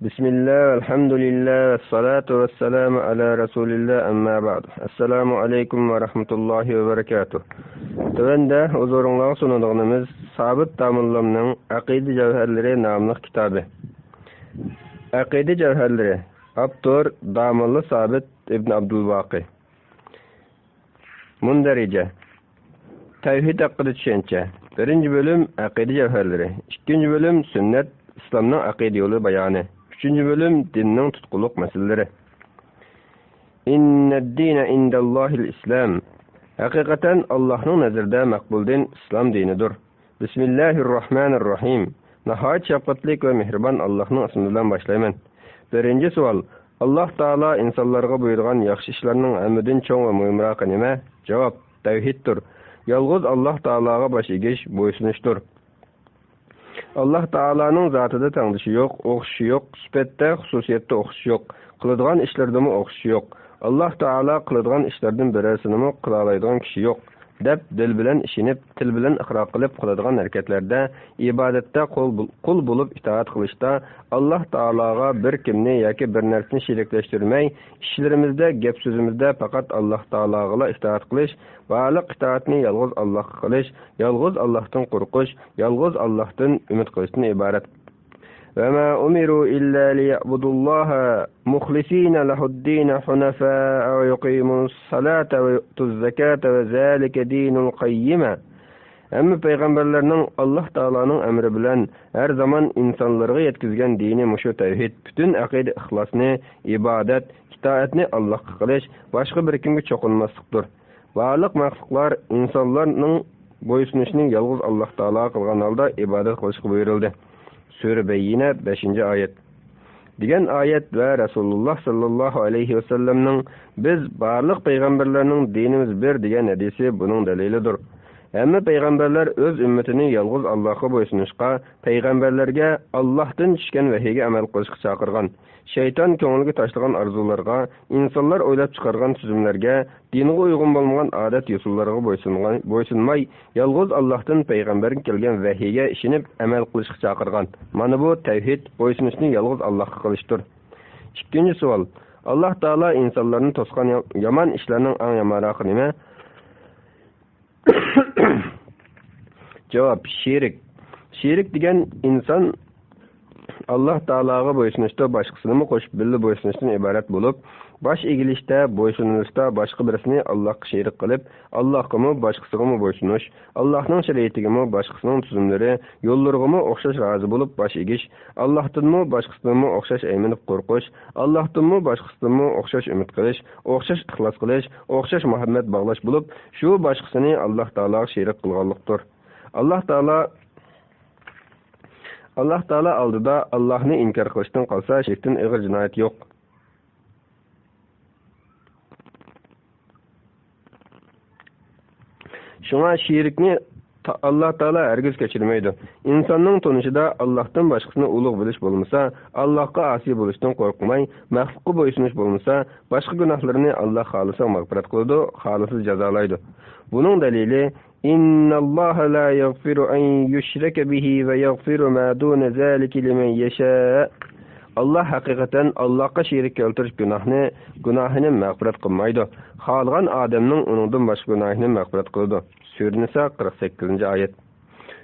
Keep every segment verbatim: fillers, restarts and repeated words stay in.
بسم الله، والحمد لله، والصلاة والسلام على رسول الله، أما بعد. السلام عليكم ورحمة الله وبركاته. تۆۋەندە ھۇزۇرۇڭلارغا سۇنىدىغىنىمىز سابىت داموللامنىڭ ئەقىدە جەۋھەرلىرى ناملىق كىتابى. ئەقىدە جەۋھەرلىرى. ئاپتور داموللا سابىت ئىبن ئابدۇلباقى. مۇندەرىجە. تەۋھىد ھەققىدە چۈشەنچە. بىرىنچى بۆلۈم ئەقىدە جەۋھەرلىرى. ئىككىنچى بۆلۈم سۈننەت، ئىسلامنىڭ ئەقىدە يولى بايانى. ئۈچىنچى بۆلۈم دىننىڭ تۇتقۇلۇق مەسىلىلىرى. إن الدين عند الله الإسلام. ھەقىقەتەن ئاللاھنىڭ نەزىرىدە مەقبۇل دىن ئىسلام دىنىدۇر. بىسمىللاھىررەھمانىررەھىم. ناھايىتى شەپقەتلىك ۋە مېھرىبان ئاللاھنىڭ ئىسمى بىلەن باشلايمەن. بىرىنچى سوئال. ئاللاھ تائالا ئىنسانلارغا بۇيرۇغان ياخشى ئىشلارنىڭ ھەممىدىن چوڭ ۋە مۇھىمراقى نېمە؟ جاۋاب، تەۋھىدتۇر. يالغۇز ئاللاھ تائالاغا باش ئېگىش، بويسۇنۇشتۇر. ئاللاھ تائالانىڭ زاتىدا تەڭدىشى يوق، ئوخشىشى يوق، سۈپەتتە، خۇسۇسىيەتتە ئوخشىشى يوق، قىلىدىغان ئىشلىرىدىمۇ ئوخشىشى يوق. ئاللاھ تائالا قىلىدىغان ئىشلاردىن بىرەرسىنىمۇ قىلالايدىغان كىشى يوق، دەپ دىل بىلەن ئىشىنىپ، تىل بىلەن ئىقرار قىلىپ قىلىدىغان ھەرىكەتلەردە، ئىبادەتتە قۇل بول-، قۇل بولۇپ ئىتائەت قىلىشتا، ئاللاھ تائالاغا بىر كىمنى ياكى بىر نەرسىنى شېرىكلەشتۈرمەي، ئىشلىرىمىزدە، گەپ-سۆزىمىزدە پەقەت ئاللاھ تائالاغىلا ئىتائەت قىلىش، بارلىق ئىتائەتنى يالغۇز ئاللاھقا قىلىش، يالغۇز ئاللاھتىن قورقۇش، يالغۇز ئاللاھتىن ئۈمىد قىلىشتىن ئىبارەت. وما أمروا إلا ليعبدوا الله مخلصين له الدين حنفاء ويقيموا الصلاة ويؤتوا الزكاة وذلك دين القيمة. ھەممە پەيغەمبەرلەرنىڭ ئاللاھ تائالانىڭ ئەمرى بىلەن ھەر زامان ئىنسانلارغا يەتكۈزگەن دىنى مۇشۇ تەۋھىد، پۈتۈن ئەقىدە ئىخلاسنى، ئىبادەت، ئىتائەتنى ئاللاھقا قىلىش، باشقا بىر كىمگە چوقۇنماسلىقتۇر. بارلىق مەخلۇقلار ئىنسانلارنىڭ بويسۇنۇشىنى يالغۇز ئاللاھ تائالاغا قىلغان ھالدا ئىبادەت قىلىشقا بۇيرۇلدى. سۈرە بەييىنە، بەشىنچى ئايەت. دېگەن ئايەت ۋە رەسۇلۇللاھ ساللاللاھۇ ئەلەيھى ۋەسەللەمنىڭ «بىز بارلىق پەيغەمبەرلەرنىڭ دىنىمىز بىر» دېگەن ھەدىسى بۇنىڭ دەلىلىدۇر. ھەممە پەيغەمبەرلەر ئۆز ئۈممىتىنى يالغۇز ئاللاھقا بويسۇنۇشقا، پەيغەمبەرلەرگە ئاللاھتىن چۈشكەن ۋەھىيگە ئەمەل قىلىشقا چاقىرغان. شەيتان كۆڭۈلگە تاشلىغان ئارزۇلارغا، ئىنسانلار ئويلاپ چىقارغان تۈزۈملەرگە، دىنغا ئۇيغۇن بولمىغان ئادەت-يوسۇنلارغا بويسۇنغان، بويسۇنماي، يالغۇز ئاللاھتىن پەيغەمبەرگە كەلگەن ۋەھىيگە ئىشىنىپ ئەمەل قىلىشقا چاقىرغان. مانا بۇ تەۋھىد، بويسۇنۇشنى يالغۇز ئاللاھقا قىلىشتۇر. ئىككىنچى سوئال. ئاللاھ تائالا ئىنسانلارنى توسقان يا-، يامان ئىشلارنىڭ ئەڭ يامانراقى نېمە؟ جاۋاب، شېرىك. شېرىك دېگەن ئىنسان ئاللاھ تائالاغا بويسۇنۇشتا باشقىسىنىمۇ قوشۇپ بىللە بويسۇنۇشتىن ئىبارەت بولۇپ، باش ئېگىلىشتە، بويسۇنۇلۇشتا باشقا بىرسىنى ئاللاھقا شېرىك قىلىپ، ئاللاھقىمۇ باشقىسىغىمۇ بويسۇنۇش، ئاللاھنىڭ شەرىئىتىگىمۇ باشقىسىنىڭ تۈزۈملىرى، يوللىرىغىمۇ ئوخشاش رازى بولۇپ باش ئېگىش، ئاللاھتىنمۇ باشقىسىدىنمۇ ئوخشاش ئەيمىنىپ قورقۇش، ئاللاھتىنمۇ باشقىسىدىنمۇ ئوخشاش ئۈمىد قىلىش، ئوخشاش ئىخلاس قىلىش، ئوخشاش مۇھەببەت باغلاش بولۇپ، شۇ باشقىسىنى ئاللاھ تائالاغا شېرىك قىلغانلىقتۇر. ئاللاھ تائالا، ئاللاھ تائالا ئالدىدا ئاللاھنى ئىنكار قىلىشتىن قالسا، شېرىكتىن ئېغىر جىنايەت يوق. شۇڭا شېرىكنى تا-، ئاللاھ تائالا ھەرگىز كەچۈرمەيدۇ. ئىنساننىڭ تونۇشىدا ئاللاھتىن باشقىسىنى ئۇلۇغ بىلىش بولمىسا، ئاللاھقا ئاسىي بولۇشتىن قورقماي، مەخلۇققا بويسۇنۇش بولمىسا، باشقا گۇناھلىرىنى ئاللاھ خالىسا مەغپىرەت قىلىدۇ، خالىسا جازالايدۇ. بۇنىڭ دەلىلى، إن الله لا يغفر أن يشرك به ويغفر ما دون ذلك لمن يشاء. ئاللاھ ھەقىقەتەن ئاللاھقا شېرىك كەلتۈرۈش گۇناھنى، گۇناھىنى مەغپىرەت قىلمايدۇ. خالىغان ئادەمنىڭ ئۇنىڭدىن باشقا گۇناھىنى مەغپىرەت قىلىدۇ. سۈرە نىسا، قىرىق سەككىزىنچى ئايەت.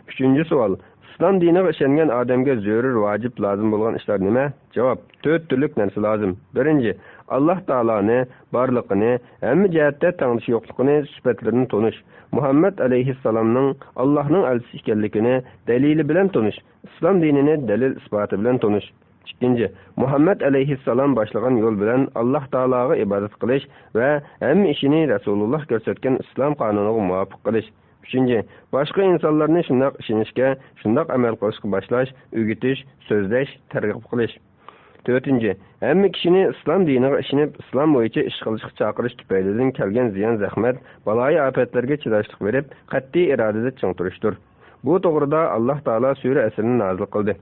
ئۈچىنچى سوئال. ئىسلام دىنىغا ئىشەنگەن ئادەمگە زۆرۈر، ۋاجىپ، لازىم بولغان ئىشلار نېمە؟ جاۋاب، تۆت تۈرلۈك نەرسە لازىم. بىرىنچى، ئاللاھ تائالانى، بارلىقىنى، ھەممە جەھەتتە تەڭدىشى يوقلۇقىنى، سۈپەتلىرىنى تونۇش. مۇھەممەد ئەلەيھىسسالامنىڭ ئاللاھنىڭ ئەلچىسى ئىكەنلىكىنى دەلىلى بىلەن تونۇش. ئىسلام دىنىنى دەلىل-ئىسپاتى بىلەن تونۇش. ئىككىنچى، مۇھەممەد ئەلەيھىسسالام باشلىغان يول بىلەن ئاللاھ تائالاغا ئىبادەت قىلىش ۋە ھەممە ئىشىنى رەسۇلۇللاھ كۆرسەتكەن ئىسلام قانۇنىغا مۇۋاپىق قىلىش. ئۈچىنچى، باشقا ئىنسانلارنى شۇنداق ئىشىنىشكە، شۇنداق ئەمەل قىلىشقا باشلاش، ئۆگىتىش، سۆزلەش، تەرغىب قىلىش. تۆتىنچى، ھەممە كىشىنى ئىسلام دىنىغا ئىشىنىپ، ئىسلام بويىچە ئىش قىلىشقا چاقىرىش تۈپەيلىدىن كەلگەن زىيان-زەخمەت، بالايىئاپەتلەرگە چىداشلىق بېرىپ، قەتئىي ئىرادىدە چىڭ تۇرۇشتۇر. بۇ توغرىدا ئاللاھ تائالا سۈرە ئەسرنى نازىل قىلدى.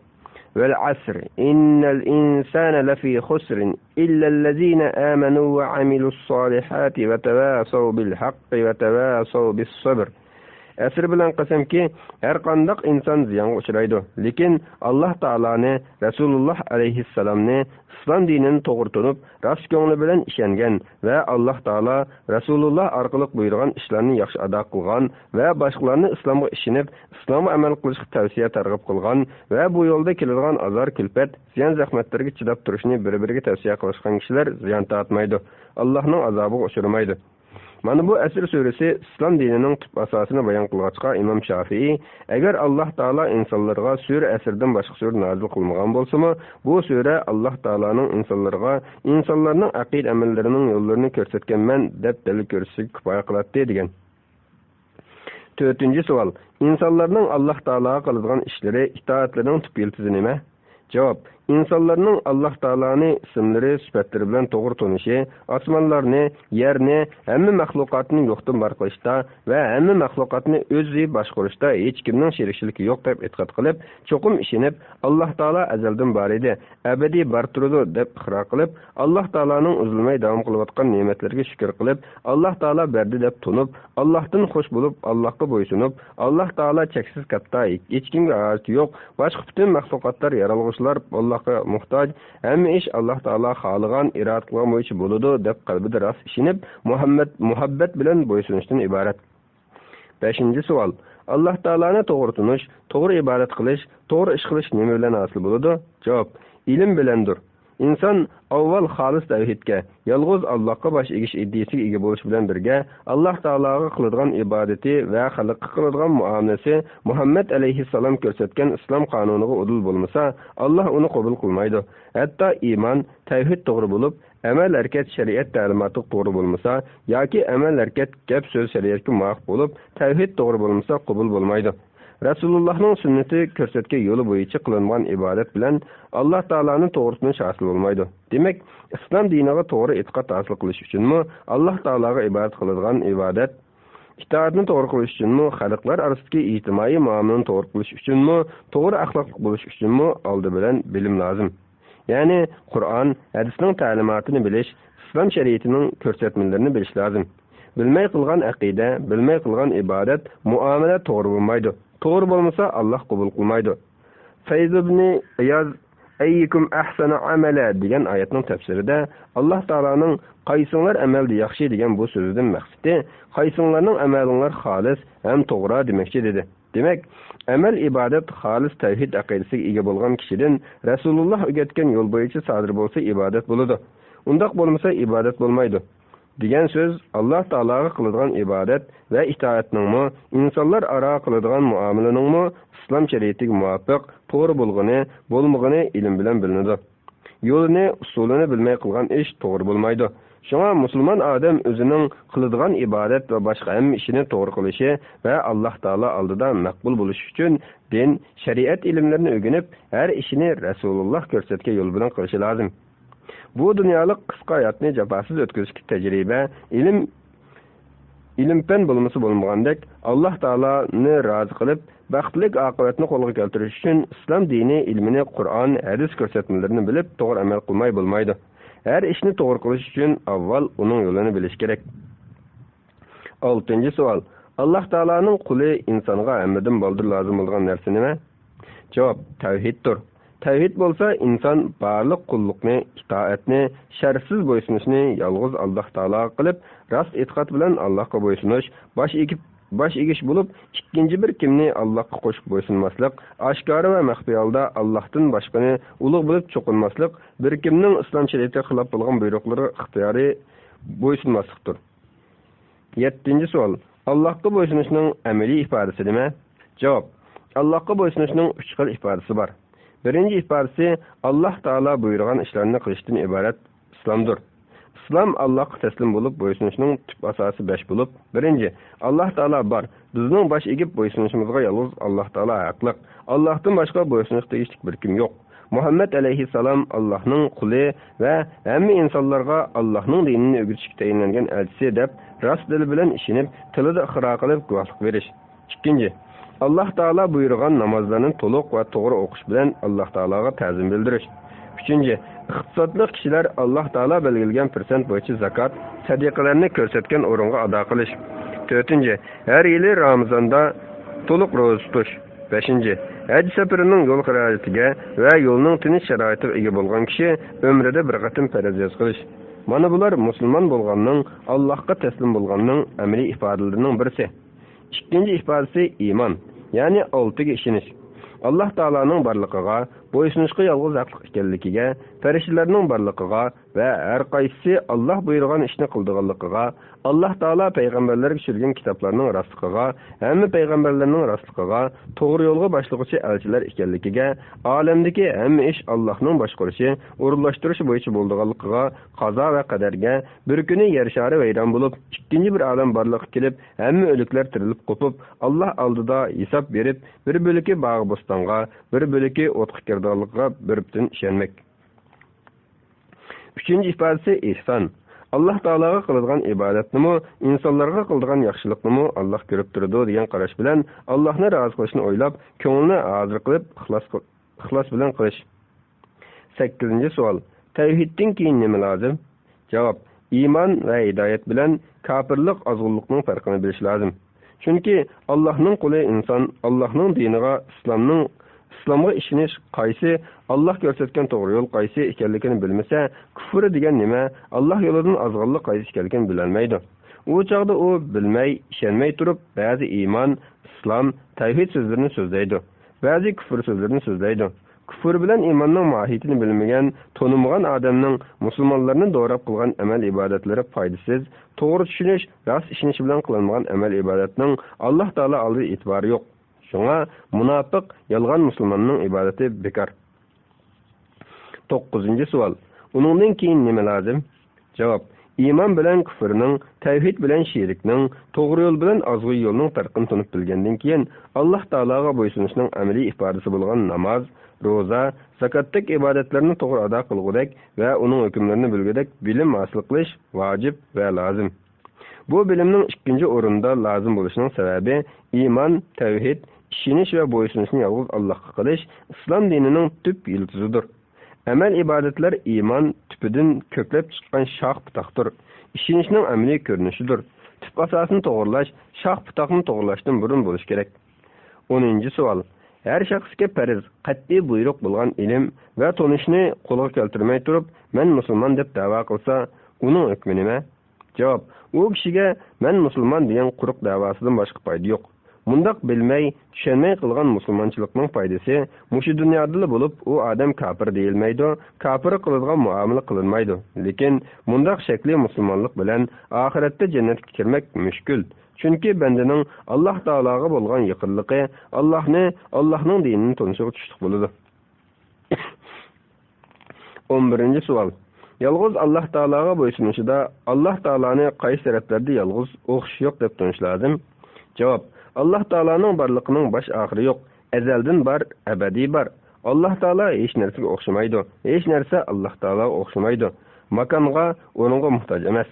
والعصر إن الإنسان لفي خسر إلا الذين آمنوا وعملوا الصالحات وتواصوا بالحق وتواصوا بالصبر. ئەسىر بىلەن قەسەمكى، ھەر قانداق ئىنسان زىيانغا ئۇچرايدۇ، لېكىن ئاللاھ تائالانى، رەسۇلۇللاھ ئەلەيھىسسالامنى، ئىسلام دىنىنى توغرا تونۇپ، راست كۆڭلى بىلەن ئىشەنگەن ۋە ئاللاھ تائالا، رەسۇلۇللاھ ئارقىلىق بۇيرۇغان ئىشلارنى ياخشى ئادا قىلغان ۋە باشقىلارنى ئىسلامغا ئىشىنىپ، ئىسلامغا ئەمەل قىلىشقا تەۋسىيە تەرغىب قىلغان ۋە بۇ يولدا كېلىدىغان ئازار-كۈلپەت، زىيان-زەخمەتلەرگە چىداپ تۇرۇشنى بىر-بىرىگە تەۋسىيە قىلىشقان كىشىلەر زىيان تارتمايدۇ، ئاللاھنىڭ ئازابىغا ئۇچرىمايدۇ. مانا بۇ ئەسىر سۈرىسى ئىسلام دىنىنىڭ تۈپ ئاساسىنى بايان قىلغاچقا، ئىمام شافىئىي، ئەگەر ئاللاھ تائالا ئىنسانلارغا سۈرە ئەسىردىن باشقا سۈرە نازىل قىلمىغان بولسىمۇ، بۇ سۈرە ئاللاھ تائالانىڭ ئىنسانلارغا ئىنسانلارنىڭ ئەقىدە-ئەمەللىرىنىڭ يوللىرىنى كۆرسەتكەنمەن دەپ دەلىل كۆرسىتىشىگە كۇپايە قىلاتتى، دېگەن. تۆتىنچى سوئال، ئىنسانلارنىڭ ئاللاھ تائالاغا قىلىدىغان ئىشلىرى، ئىتائەتلىرىنىڭ تۈپ يىلتىزى نېمە؟ جاۋاب، ئىنسانلارنىڭ ئاللاھ تائالانى ئىسىملىرى، سۈپەتلىرى بىلەن توغرا تونۇشى، ئاسمانلارنى، يەرنى، ھەممە مەخلۇقاتنى يوقتىن بار قىلىشتا ۋە ھەممە مەخلۇقاتنى ئۆزى باشقۇرۇشتا ھېچكىمنىڭ شېرىكچىلىكى يوق دەپ ئېتىقاد قىلىپ، چوقۇم ئىشىنىپ، ئاللاھ تائالا ئەزەلدىن بار ئىدى، ئەبەدىي بار تۇرىدۇ دەپ ئىقرار قىلىپ، ئاللاھ تائالانىڭ ئۈزۈلمەي داۋام قىلىۋاتقان نېمەتلىرىگە شۈكۈر قىلىپ، ئاللاھ تائالا بەردى دەپ تونۇپ، ئاللاھتىن خۇش بولۇپ، ئاللاھقا بويسۇنۇپ، ئاللاھ تائالا چەكسىز كاتتا، ھېچكىمگە ھاجىتى يوق، باشقا پۈتۈن مەخلۇقاتلار، يارالغۇچىلار ئاللاھقا موھتاج، ھەممە ئىش ئاللاھ تائالا خالىغان، ئىرادە قىلغان بويىچە بولىدۇ دەپ قەلبىدە راست ئىشىنىپ، مۇھەممەد، مۇھەببەت بىلەن بويسۇنۇشتىن ئىبارەت. بەشىنچى سوئال، ئاللاھ تائالانى توغرا تونۇش، توغرا ئىبادەت قىلىش، توغرا ئىش قىلىش نېمە بىلەن ھاسىل بولىدۇ؟ جاۋاب، ئىلىم بىلەندۇر. ئىنسان ئاۋۋال خالىس تەۋھىدكە، يالغۇز ئاللاھقا باش ئېگىش ئىدىيىسىگە ئىگە بولۇش بىلەن بىرگە، ئاللاھ تائالاغا قىلىدىغان ئىبادىتى ۋە خەلققە قىلىدىغان مۇئامىلىسى مۇھەممەد ئەلەيھىسسالام كۆرسەتكەن ئىسلام قانۇنىغا ئۇدۇل بولمىسا، ئاللاھ ئۇنى قوبۇل قىلمايدۇ. ھەتتا ئىمان، تەۋھىد توغرا بولۇپ، ئەمەل-ھەرىكەت شەرىئەت تەلىماتىغا توغرا بولمىسا ياكى ئەمەل-ھەرىكەت، گەپ-سۆز شەرىئەتكە مۇۋاپىق بولۇپ، تەۋھىد توغرا بولمىسا، قوبۇل بولمايدۇ. رەسۇلۇللاھنىڭ سۈننىتى كۆرسەتكەن يولى بويىچە قىلىنغان ئىبادەت بىلەن ئاللاھ تائالانى توغرا تونۇش ھاسىل بولمايدۇ. دېمەك، ئىسلام دىنىغا توغرا ئېتىقاد ھاسىل قىلىش ئۈچۈنمۇ، ئاللاھ تائالاغا ئىبادەت قىلىدىغان ئىبادەت، ئىتائەتنى توغرا قىلىش ئۈچۈنمۇ، خەلقلەر ئارىسىدىكى ئىجتىمائىي مۇئامىلىنى توغرا قىلىش ئۈچۈنمۇ، توغرا ئەخلاقلىق بولۇش ئۈچۈنمۇ ئالدى بىلەن بىلىم لازىم. يەنى قۇرئان، ھەدىسنىڭ تەلىماتىنى بىلىش، ئىسلام شەرىئىتىنىڭ كۆرسەتمىلىرىنى بىلىش لازىم. بىلمەي قىلغان ئەقىدە، بىلمەي قىلغان ئىبادەت، مۇئامىلە توغرا بولمايدۇ. توغرا بولمىسا، ئاللاھ قوبۇل قىلمايدۇ. فەيز ئىبنى ئىياز، «ئەييۇكۇم ئەھسەنۇ ئەمەلە» دېگەن ئايەتنىڭ تەپسىرىدە ئاللاھ تائالانىڭ «قايسىڭلار ئەمەلدە ياخشى» دېگەن بۇ سۆزىدىن مەقسىتى، «قايسىڭلارنىڭ ئەمەلىڭلار خالىس ھەم توغرا» دېمەكچى، دېدى. دېمەك، ئەمەل ئىبادەت خالىس تەۋھىد ئەقىدىسىگە ئىگە بولغان كىشىدىن رەسۇلۇللاھ ئۆگەتكەن يول بويىچە سادىر بولسا ئىبادەت بولىدۇ. ئۇنداق بولمىسا ئىبادەت بولمايدۇ. دېگەن سۆز ئاللاھ تائالاغا قىلىدىغان ئىبادەت ۋە ئىتائەتنىڭمۇ، ئىنسانلار ئارا قىلىدىغان مۇئامىلىنىڭمۇ ئىسلام شەرىئىتىگە مۇۋاپىق، توغرا بولغىنى، بولمىغىنى ئىلىم بىلەن بىلىنىدۇ. يولىنى، ئۇسۇلىنى بىلمەي قىلغان ئىش توغرا بولمايدۇ. شۇڭا مۇسۇلمان ئادەم ئۆزىنىڭ قىلىدىغان ئىبادەت ۋە باشقا ھەممە ئىشىنى توغرا قىلىشى ۋە ئاللاھ تائالا ئالدىدا مەقبۇل بولۇشى ئۈچۈن دىن، شەرىئەت ئىلىملىرىنى ئۆگىنىپ، ھەر ئىشىنى رەسۇلۇللاھ كۆرسەتكەن يول بىلەن قىلىشى لازىم. بۇ دۇنيالىق قىسقا ھاياتنى جاپاسىز ئۆتكۈزۈشكە تەجرىبە، ئىلىم، ئىلىم-پەن بولمىسا بولمىغاندەك، ئاللاھ تائالانى رازى قىلىپ، بەختلىك ئاقىۋەتنى قولغا كەلتۈرۈش ئۈچۈن ئىسلام دىنى ئىلمىنى، قۇرئان، ھەدىس كۆرسەتمىلىرىنى بىلىپ، توغرا ئەمەل قىلماي بولمايدۇ. ھەر ئىشنى توغرا قىلىش ئۈچۈن ئاۋۋال ئۇنىڭ يولىنى بىلىش كېرەك. ئالتىنچى سوئال، ئاللاھ تائالانىڭ قۇلى ئىنسانغا ھەممىدىن بالدۇر لازىم بولىدىغان نەرسە نېمە؟ جاۋاب، تەۋھىدتۇر. تەۋھىد بولسا ئىنسان بارلىق قۇللۇقنى، ئىتائەتنى، شەرتسىز بويسۇنۇشنى يالغۇز ئاللاھ تائالاغا قىلىپ، راست ئېتىقاد بىلەن ئاللاھقا بويسۇنۇش، باش ئېگىپ، باش ئېگىش بولۇپ، ئىككىنچى بىر كىمنى ئاللاھقا قوشۇپ بويسۇنماسلىق، ئاشكارا ۋە مەخپىي ھالدا ئاللاھتىن باشقىنى ئۇلۇغ بىلىپ چوقۇنماسلىق، بىر كىمنىڭ ئىسلام شەرىئىتىگە خىلاپ بولغان بۇيرۇقلىرىغا ئىختىيارىي بويسۇنماسلىقتۇر. يەتتىنچى سوئال، ئاللاھقا بويسۇنۇشنىڭ ئەمەلىي ئىپادىسى نېمە؟ جاۋاب، ئاللاھقا بويسۇنۇشنىڭ ئۈچ خىل ئىپادىسى بار. بىرىنچى ئىپادىسى، ئاللاھ تائالا بۇيرۇغان ئىشلارنى قىلىشتىن ئىبارەت ئىسلامدۇر. ئىسلام ئاللاھقا تەسلىم بولۇپ بويسۇنۇشنىڭ تۈپ ئاساسى بەش بولۇپ، بىرىنچى، ئاللاھ تائالا بار، بىزنىڭ باش ئېگىپ بويسۇنۇشىمىزغا يالغۇز ئاللاھ تائالا ھەقلىق، ئاللاھتىن باشقا بويسۇنۇشقا تېگىشلىك بىر كىم يوق. مۇھەممەد ئەلەيھىسسالام ئاللاھنىڭ قۇلى ۋە ھەممە ئىنسانلارغا ئاللاھنىڭ دىنىنى ئۆگىتىشكە تەيىنلەنگەن ئەلچىسى دەپ راست دىل بىلەن ئىشىنىپ، تىلىدا ئىقرار قىلىپ گۇۋاھلىق بېرىش. ئىككىنچى، ئاللاھ تائالا بۇيرۇغان نامازلارنى تولۇق ۋە توغرا ئوقۇش بىلەن ئاللاھ تائالاغا تەزىم بىلدۈرۈش. ئۈچىنچى، ئىقتىسادلىق كىشىلەر ئاللاھ تائالا بەلگىلىگەن پىرسەنت بويىچە زاكات، سەدىقىلەرنى كۆرسەتكەن ئورۇنغا ئادا قىلىش. تۆتىنچى، ھەر يىلى رامىزاندا تولۇق روزا تۇتۇش. بەشىنچى، ھەج سەپىرىنىڭ يول خىراجىتىگە ۋە يولنىڭ تىنچ شارائىتىغا ئىگە بولغان كىشى ئۆمرىدە بىر قېتىم پەرز ھەج قىلىش. مانا بۇلار مۇسۇلمان بولغاننىڭ، ئاللاھقا تەسلىم بولغاننىڭ ئەمەلىي ئىپادىلىرىنىڭ بىرسى. ئىككىنچى ئىپادىسى ئىمان، يەنى ئالتىگە ئىشىنىش. ئاللاھ تائالانىڭ بارلىقىغا، بويسۇنۇشقا يالغۇز ھەقلىق ئىكەنلىكىگە، پەرىشتىلەرنىڭ بارلىقىغا ۋە ھەر قايسىسى ئاللاھ بۇيرۇغان ئىشنى قىلىدىغانلىقىغا، ئاللاھ تائالا پەيغەمبەرلەرگە چۈشۈرگەن كىتابلارنىڭ راستلىقىغا، ھەممە پەيغەمبەرلەرنىڭ راستلىقىغا، توغرا يولغا باشلىغۇچى ئەلچىلەر ئىكەنلىكىگە، ئالەمدىكى ھەممە ئىش ئاللاھنىڭ باشقۇرۇشى، ئورۇنلاشتۇرۇشى بويىچە بولىدىغانلىقىغا، قازا ۋە قەدەرگە، بىر كۈنى يەر شارى ۋەيران بولۇپ، ئىككىنچى بىر ئالەم بارلىققا كېلىپ، ھەممە ئۆلۈكلەر تىرىلىپ قوپۇپ، ئاللاھ ئالدىدا ھېساب بېرىپ، بىر بۆلىكى باغ-بوستانغا، بىر بۆلىكى ئوتقا كىرىدىغانلىقىغا بىر پۈتۈن ئىشەنمەك. ئۈچىنچى ئىپادىسى ئېھسان. ئاللاھ تائالاغا قىلىدىغان ئىبادەتنىمۇ، ئىنسانلارغا قىلىدىغان ياخشىلىقنىمۇ ئاللاھ كۆرۈپ تۇرىدۇ دېگەن قاراش بىلەن ئاللاھنى رازى قىلىشنى ئويلاپ، كۆڭلىنى ھازىر قىلىپ، ئىخلاس قىل-، ئىخلاس بىلەن قىلىش. سەككىزىنچى سوئال. تەۋھىدتىن كېيىن نېمە لازىم؟ جاۋاب. ئىمان ۋە ھىدايەت بىلەن كاپىرلىق، ئازغۇنلۇقنىڭ پەرقىنى بىلىش لازىم. چۈنكى ئاللاھنىڭ قۇلى ئىنسان ئاللاھنىڭ دىنىغا، ئىسلامنىڭ، ئىسلامغا ئىشىنىش قايسى، ئاللاھ كۆرسەتكەن توغرا يول قايسى ئىكەنلىكىنى بىلمىسە، كۇفر دېگەن نېمە، ئاللاھ يولىدىن ئازغانلىق قايسى ئىكەنلىكىنى بىلەلمەيدۇ. ئۇ چاغدا ئۇ بىلمەي، ئىشەنمەي تۇرۇپ، بەزى ئىمان، ئىسلام، تەۋھىد سۆزلىرىنى سۆزلەيدۇ، بەزى كۇفر سۆزلىرىنى سۆزلەيدۇ. كۇفر بىلەن ئىماننىڭ ماھىيىتىنى بىلمىگەن، تونۇمىغان ئادەمنىڭ مۇسۇلمانلارنى دوراپ قىلغان ئەمەل-ئىبادەتلىرى پايدىسىز، توغرا چۈشىنىش، راست ئىشىنىش بىلەن قىلىنمىغان ئەمەل-ئىبادەتنىڭ ئاللاھ تائالا ئالدىدا ئېتىبارى يوق. شۇڭا مۇناپىق، يالغان مۇسۇلماننىڭ ئىبادىتى بىكار. توققۇزىنچى سوئال. ئۇنىڭدىن كېيىن نېمە لازىم؟ جاۋاب. ئىمان بىلەن كۇفرنىڭ، تەۋھىد بىلەن شىركنىڭ، توغرا يول بىلەن ئازغۇن يولنىڭ پەرقىنى تونۇپ بىلگەندىن كېيىن، ئاللاھ تائالاغا بويسۇنۇشنىڭ ئەمەلىي ئىپادىسى بولغان ناماز، روزا، زاكاتتەك ئىبادەتلەرنى توغرا ئادا قىلغۇدەك ۋە ئۇنىڭ ھۆكۈملىرىنى بىلگۈدەك بىلىم ھاسىل قىلىش ۋاجىپ ۋە لازىم. بۇ بىلىمنىڭ ئىككىنچى ئورۇندا لازىم بولۇشىنىڭ سەۋەبى ئىمان، تەۋھىد، ئىشىنىش ۋە بويسۇنۇشنى يالغۇز ئاللاھقا قىلىش ئىسلام دىنىنىڭ تۈپ يىلتىزىدۇر. ئەمەل-ئىبادەتلەر ئىمان تۈپىدىن كۆكلەپ چىققان شاخ-پۇتاقتۇر. ئىشىنىشنىڭ ئەمەلىي كۆرۈنۈشىدۇر. تۈپ ئاساسنى توغرىلاش شاخ-پۇتاقنى توغرىلاشتىن بۇرۇن بولۇشى كېرەك. ئونىنچى سوئال. ھەر شەخسكە پەرز، قەتئىي بۇيرۇق بولغان ئىلىم ۋە تونۇشنى قولغا كەلتۈرمەي تۇرۇپ، مەن مۇسۇلمان دەپ دەۋا قىلسا، ئۇنىڭ ھۆكمى نېمە؟ جاۋاب. ئۇ كىشىگە مەن مۇسۇلمان دېگەن قۇرۇق دەۋاسىدىن باشقا پايدا يوق. مۇنداق بىلمەي، چۈشەنمەي قىلغان مۇسۇلمانچىلىقنىڭ پايدىسى مۇشۇ دۇنيادىلا بولۇپ، ئۇ ئادەم كاپىر دېيىلمەيدۇ، كاپىرغا قىلىدىغان مۇئامىلە قىلىنمايدۇ. لېكىن مۇنداق شەكلىي مۇسۇلمانلىق بىلەن ئاخىرەتتە جەننەتكە كىرمەك مۈشكۈل. چۈنكى بەندىنىڭ ئاللاھ تائالاغا بولغان يېقىنلىقى ئاللاھنى، ئاللاھنىڭ دىنىنى تونۇشىغا تۇشلۇق بولىدۇ. ئون بىرىنچى سوئال. يالغۇز ئاللاھ تائالاغا بويسۇنۇشىدا ئاللاھ تائالانى قايسى تەرەپلەردە يالغۇز، ئوخشىشى يوق دەپ تونۇش لازىم؟ جاۋاب. ئاللاھ تائالانىڭ بارلىقىنىڭ باش-ئاخىرى يوق. ئەزەلدىن بار، ئەبەدىي بار. ئاللاھ تائالا ھېچ نەرسىگە ئوخشىمايدۇ. ھېچ نەرسە ئاللاھ تائالاغا ئوخشىمايدۇ. ماكانغا، ئورۇنغا موھتاج ئەمەس.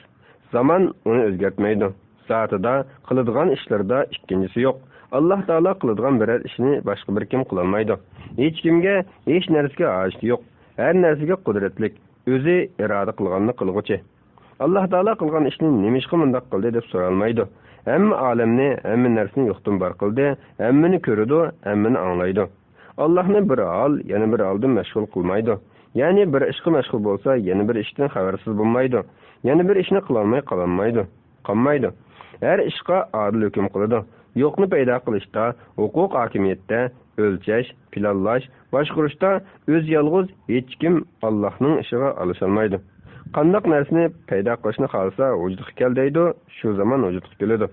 زامان ئۇنى ئۆزگەرتمەيدۇ. زاتىدا، قىلىدىغان ئىشلىرىدا ئىككىنچىسى يوق. ئاللاھ تائالا قىلىدىغان بىرەر ئىشنى باشقا بىر كىم قىلالمايدۇ. ھېچكىمگە، ھېچ نەرسىگە ھاجىتى يوق. ھەر نەرسىگە قۇدرەتلىك، ئۆزى ئىرادە قىلغاننى قىلغۇچى. ئاللاھ تائالا قىلغان ئىشنى نېمىشقا مۇنداق قىلدى دەپ سورالمايدۇ. ھەممە ئالەمنى، ھەممە نەرسىنى يوقتىن بار قىلدى، ھەممىنى كۆرىدۇ، ھەممىنى ئاڭلايدۇ. ئاللاھنى بىر ھال يەنە بىر ھالدىن مەشغۇل قىلمايدۇ. يەنى بىر ئىشقا مەشغۇل بولسا، يەنە بىر ئىشتىن خەۋەرسىز بولمايدۇ. يەنە بىر ئىشنى قىلالماي قالالمايدۇ، قالمايدۇ. ھەر ئىشقا ئادىل ھۆكۈم قىلىدۇ. يوقنى پەيدا قىلىشتا، ھوقۇق ھاكىمىيەتتە، ئۆلچەش، پىلانلاش، باشقۇرۇشتا ئۆزى يالغۇز ھېچكىم ئاللاھنىڭ ئىشىغا ئارىلىشالمايدۇ. قانداق نەرسىنى پەيدا قىلىشنى خالىسا، ۋۇجۇدقا كەل دەيدۇ، شۇ زامان ۋۇجۇدقا كېلىدۇ.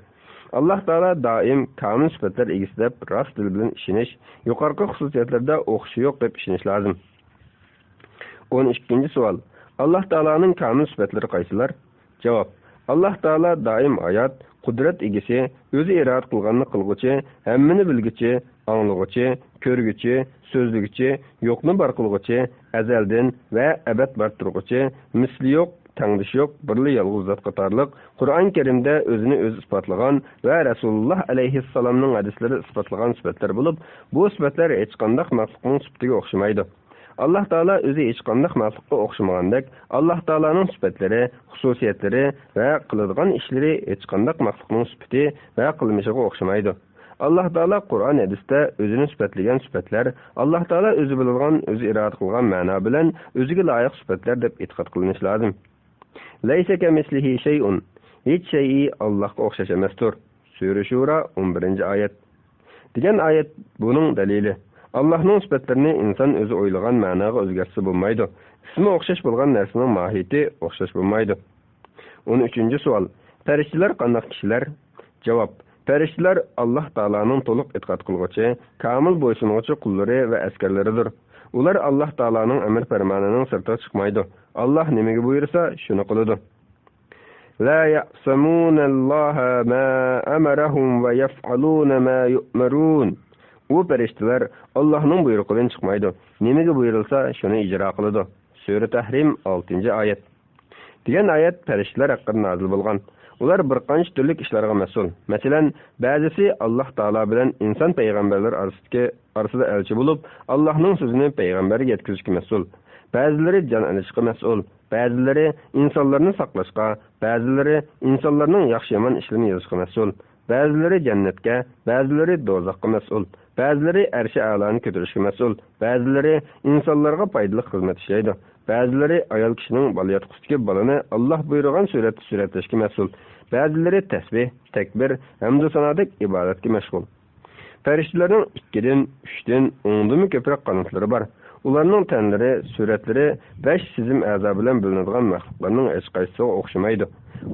ئاللاھ تائالا دائىم كامىل سۈپەتلەر ئىگىسى دەپ راست دىل بىلەن ئىشىنىش، يۇقىرىقى خۇسۇسىيەتلەردە ئوخشىشى يوق دەپ ئىشىنىش لازىم. ئون ئىككىنچى سوئال. ئاللاھ تائالانىڭ كامىل سۈپەتلىرى قايسىلار؟ جاۋاب. ئاللاھ تائالا دائىم ھايات، قۇدرەت ئىگىسى، ئۆزى ئىرادە قىلغاننى قىلغۇچى، ھەممىنى بىلگۈچى، ئاڭلىغۇچى، كۆرگۈچى، سۆزلىگۈچى، يوقنى بار قىلغۇچى، ئەزەلدىن ۋە ئەبەد بار تۇرغۇچى، مىسلى يوق، تەڭدىشى يوق، بىرلا يالغۇز زات قاتارلىق قۇرئان كەرىمدە ئۆزىنى ئۆزى ئىسپاتلىغان ۋە رەسۇلۇللاھ ئەلەيھىسسالامنىڭ ھەدىسلىرى ئىسپاتلىغان سۈپەتلەر بولۇپ، بۇ سۈپەتلەر ھېچقانداق مەخلۇقنىڭ سۈپىتىگە ئوخشىمايدۇ. ئاللاھ تائالا ئۆزى ھېچقانداق مەخلۇققا ئوخشىمىغاندەك، ئاللاھ تائالانىڭ سۈپەتلىرى، خۇسۇسىيەتلىرى ۋە قىلىدىغان ئىشلىرى ھېچقانداق مەخلۇقنىڭ سۈپىتى ۋە قىلمىشىغا ئوخشىمايدۇ. ئاللاھ تائالا قۇرئان ھەدىستە ئۆزىنى سۈپەتلىگەن سۈپەتلەر ئاللاھ تائالا ئۆزى بىلىدىغان، ئۆزى ئىرادە قىلغان مەنا بىلەن ئۆزىگە لايىق سۈپەتلەر دەپ ئېتىقاد قىلىنىشى لازىم. لەيسە كەمىسلىھى شەيئۇن، ھېچ شەيئى ئاللاھقا ئوخشاش ئەمەستۇر. سۈرە شۇرا، ئون بىرىنچى ئايەت. دېگەن ئايەت بۇنىڭ دەلىلى. ئاللاھنىڭ سۈپەتلىرىنى ئىنسان ئۆزى ئويلىغان مەناغا ئۆزگەرتسە بولمايدۇ. ئىسمى ئوخشاش بولغان نەرسىنىڭ ماھىيىتى ئوخشاش بولمايدۇ. ئون ئۈچىنچى سوئال. پەرىشتىلەر قانداق كىشىلەر؟ جاۋاب. پەرىشتىلەر ئاللاھ تائالانىڭ تولۇق ئېتىقاد قىلغۇچى، كامىل بويسۇنغۇچى قۇللىرى ۋە ئەسكەرلىرىدۇر. ئۇلار ئاللاھ تائالانىڭ ئەمر پەرمانىنىڭ سىرتىغا چىقمايدۇ. ئاللاھ نېمىگە بۇيرۇسا، شۇنى قىلىدۇ. لا يعصون الله ما أمرهم ويفعلون ما يؤمرون. ئۇ پەرىشتىلەر ئاللاھنىڭ بۇيرۇقىدىن چىقمايدۇ. نېمىگە بۇيرۇلسا، شۇنى ئىجرا قىلىدۇ. سۈرە تەھرىم، ئالتىنچى ئايەت. دېگەن ئايەت پەرىشتىلەر ھەققىدە نازىل بولغان. ئۇلار بىر قانچە تۈرلۈك ئىشلارغا مەسئۇل. مەسىلەن، بەزىسى ئاللاھ تائالا بىلەن ئىنسان پەيغەمبەرلەر ئارىسىدىكى، ئارىسىدا ئەلچى بولۇپ، ئاللاھنىڭ سۆزىنى پەيغەمبەرگە يەتكۈزۈشكە مەسئۇل. بەزىلىرى جان ئېلىشقا مەسئۇل. بەزىلىرى ئىنسانلارنى ساقلاشقا، بەزىلىرى ئىنسانلارنىڭ ياخشى-يامان ئىشلىرىنى يېزىشقا مەسئۇل. بەزىلىرى جەننەتكە، بەزىلىرى دوزاخقا مەسئۇل. بەزىلىرى ئەرشى ئەلانى كۆتۈرۈشكە مەسئۇل. بەزىلىرى ئىنسانلارغا پايدىلىق خىزمەت ئىشلەيدۇ. بەزىلىرى ئايال كىشىنىڭ بالىياتقۇسىدىكى بالىنى ئاللاھ بۇيرۇغان سۈرەتتە سۈرەتلەشكە مەسئۇل. بەزىلىرى تەسبىھ، تەكبىر، ھەمدۇسانادەك ئىبادەتكە مەشغۇل. پەرىشتىلەرنىڭ ئىككىدىن، ئۈچتىن، ئوڭدىنمۇ كۆپرەك قاناتلىرى بار. ئۇلارنىڭ تەنلىرى، سۈرەتلىرى بەش سېزىم ئەزا بىلەن بىلىنىدىغان مەخلۇقلارنىڭ ھېچقايسىسىغا ئوخشىمايدۇ.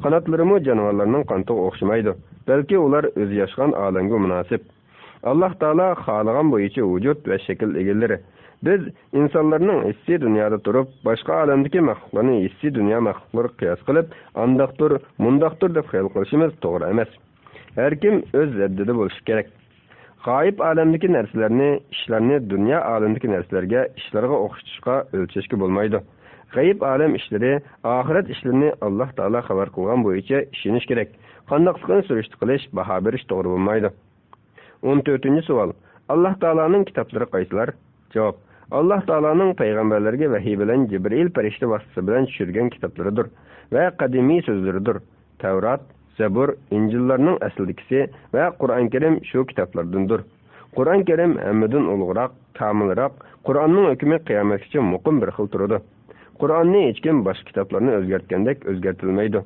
قاناتلىرىمۇ جانىۋارلارنىڭ قانىتىغا ئوخشىمايدۇ، بەلكى ئۇلار ئۆزى ياشىغان ئالەمگە مۇناسىپ. ئاللاھ تائالا خالىغان بويىچە ۋۇجۇد ۋە شەكىل ئىگىلىرى. بىز ئىنسانلارنىڭ ھېسسىي دۇنيادا تۇرۇپ، باشقا ئالەمدىكى مەخلۇقلارنى ھېسسىي دۇنيا مەخلۇقلىرىغا قىياس قىلىپ، ئانداقتۇر، مۇنداقتۇر دەپ خىيال قىلىشىمىز توغرا ئەمەس. ھەركىم ئۆز ھەددىدە بولۇشى كېرەك. غايىب ئالەمدىكى نەرسىلەرنى، ئىشلارنى دۇنيا ئالەمدىكى نەرسىلەرگە، ئىشلارغا ئوخشىتىشقا، ئۆلچەشكە بولمايدۇ. غەيىب ئالەم ئىشلىرى، ئاخىرەت ئىشلىرىنى ئاللاھ تائالا خەۋەر قىلغان بويىچە ئىشىنىش كېرەك. قانداقلىقىنى سۈرۈشتە قىلىش، باھا بېرىش توغرا بولمايدۇ. ئون تۆتىنچى سوئال. ئاللاھ تائالانىڭ كىتابلىرى قايسىلار؟ جاۋاب. ئاللاھ تائالانىڭ پەيغەمبەرلەرگە ۋەھىي بىلەن جىبرىئىل پەرىشتە ۋاسىتىسى بىلەن چۈشۈرگەن كىتابلىرىدۇر ۋە قەدىمىي سۆزلىرىدۇر. تەۋرات، زەبۇر، ئىنجىللارنىڭ ئەسلىدىكىسى ۋە قۇرئان كەرىم شۇ كىتابلاردىندۇر. قۇرئان كەرىم ھەممىدىن ئۇلۇغراق، كامىلراق، قۇرئاننىڭ ھۆكمى قىيامەتكىچە مۇقىم بىر خىل تۇرىدۇ. قۇرئاننى ھېچكىم باشقا كىتابلارنى ئۆزگەرتكەندەك ئۆزگەرتىلمەيدۇ.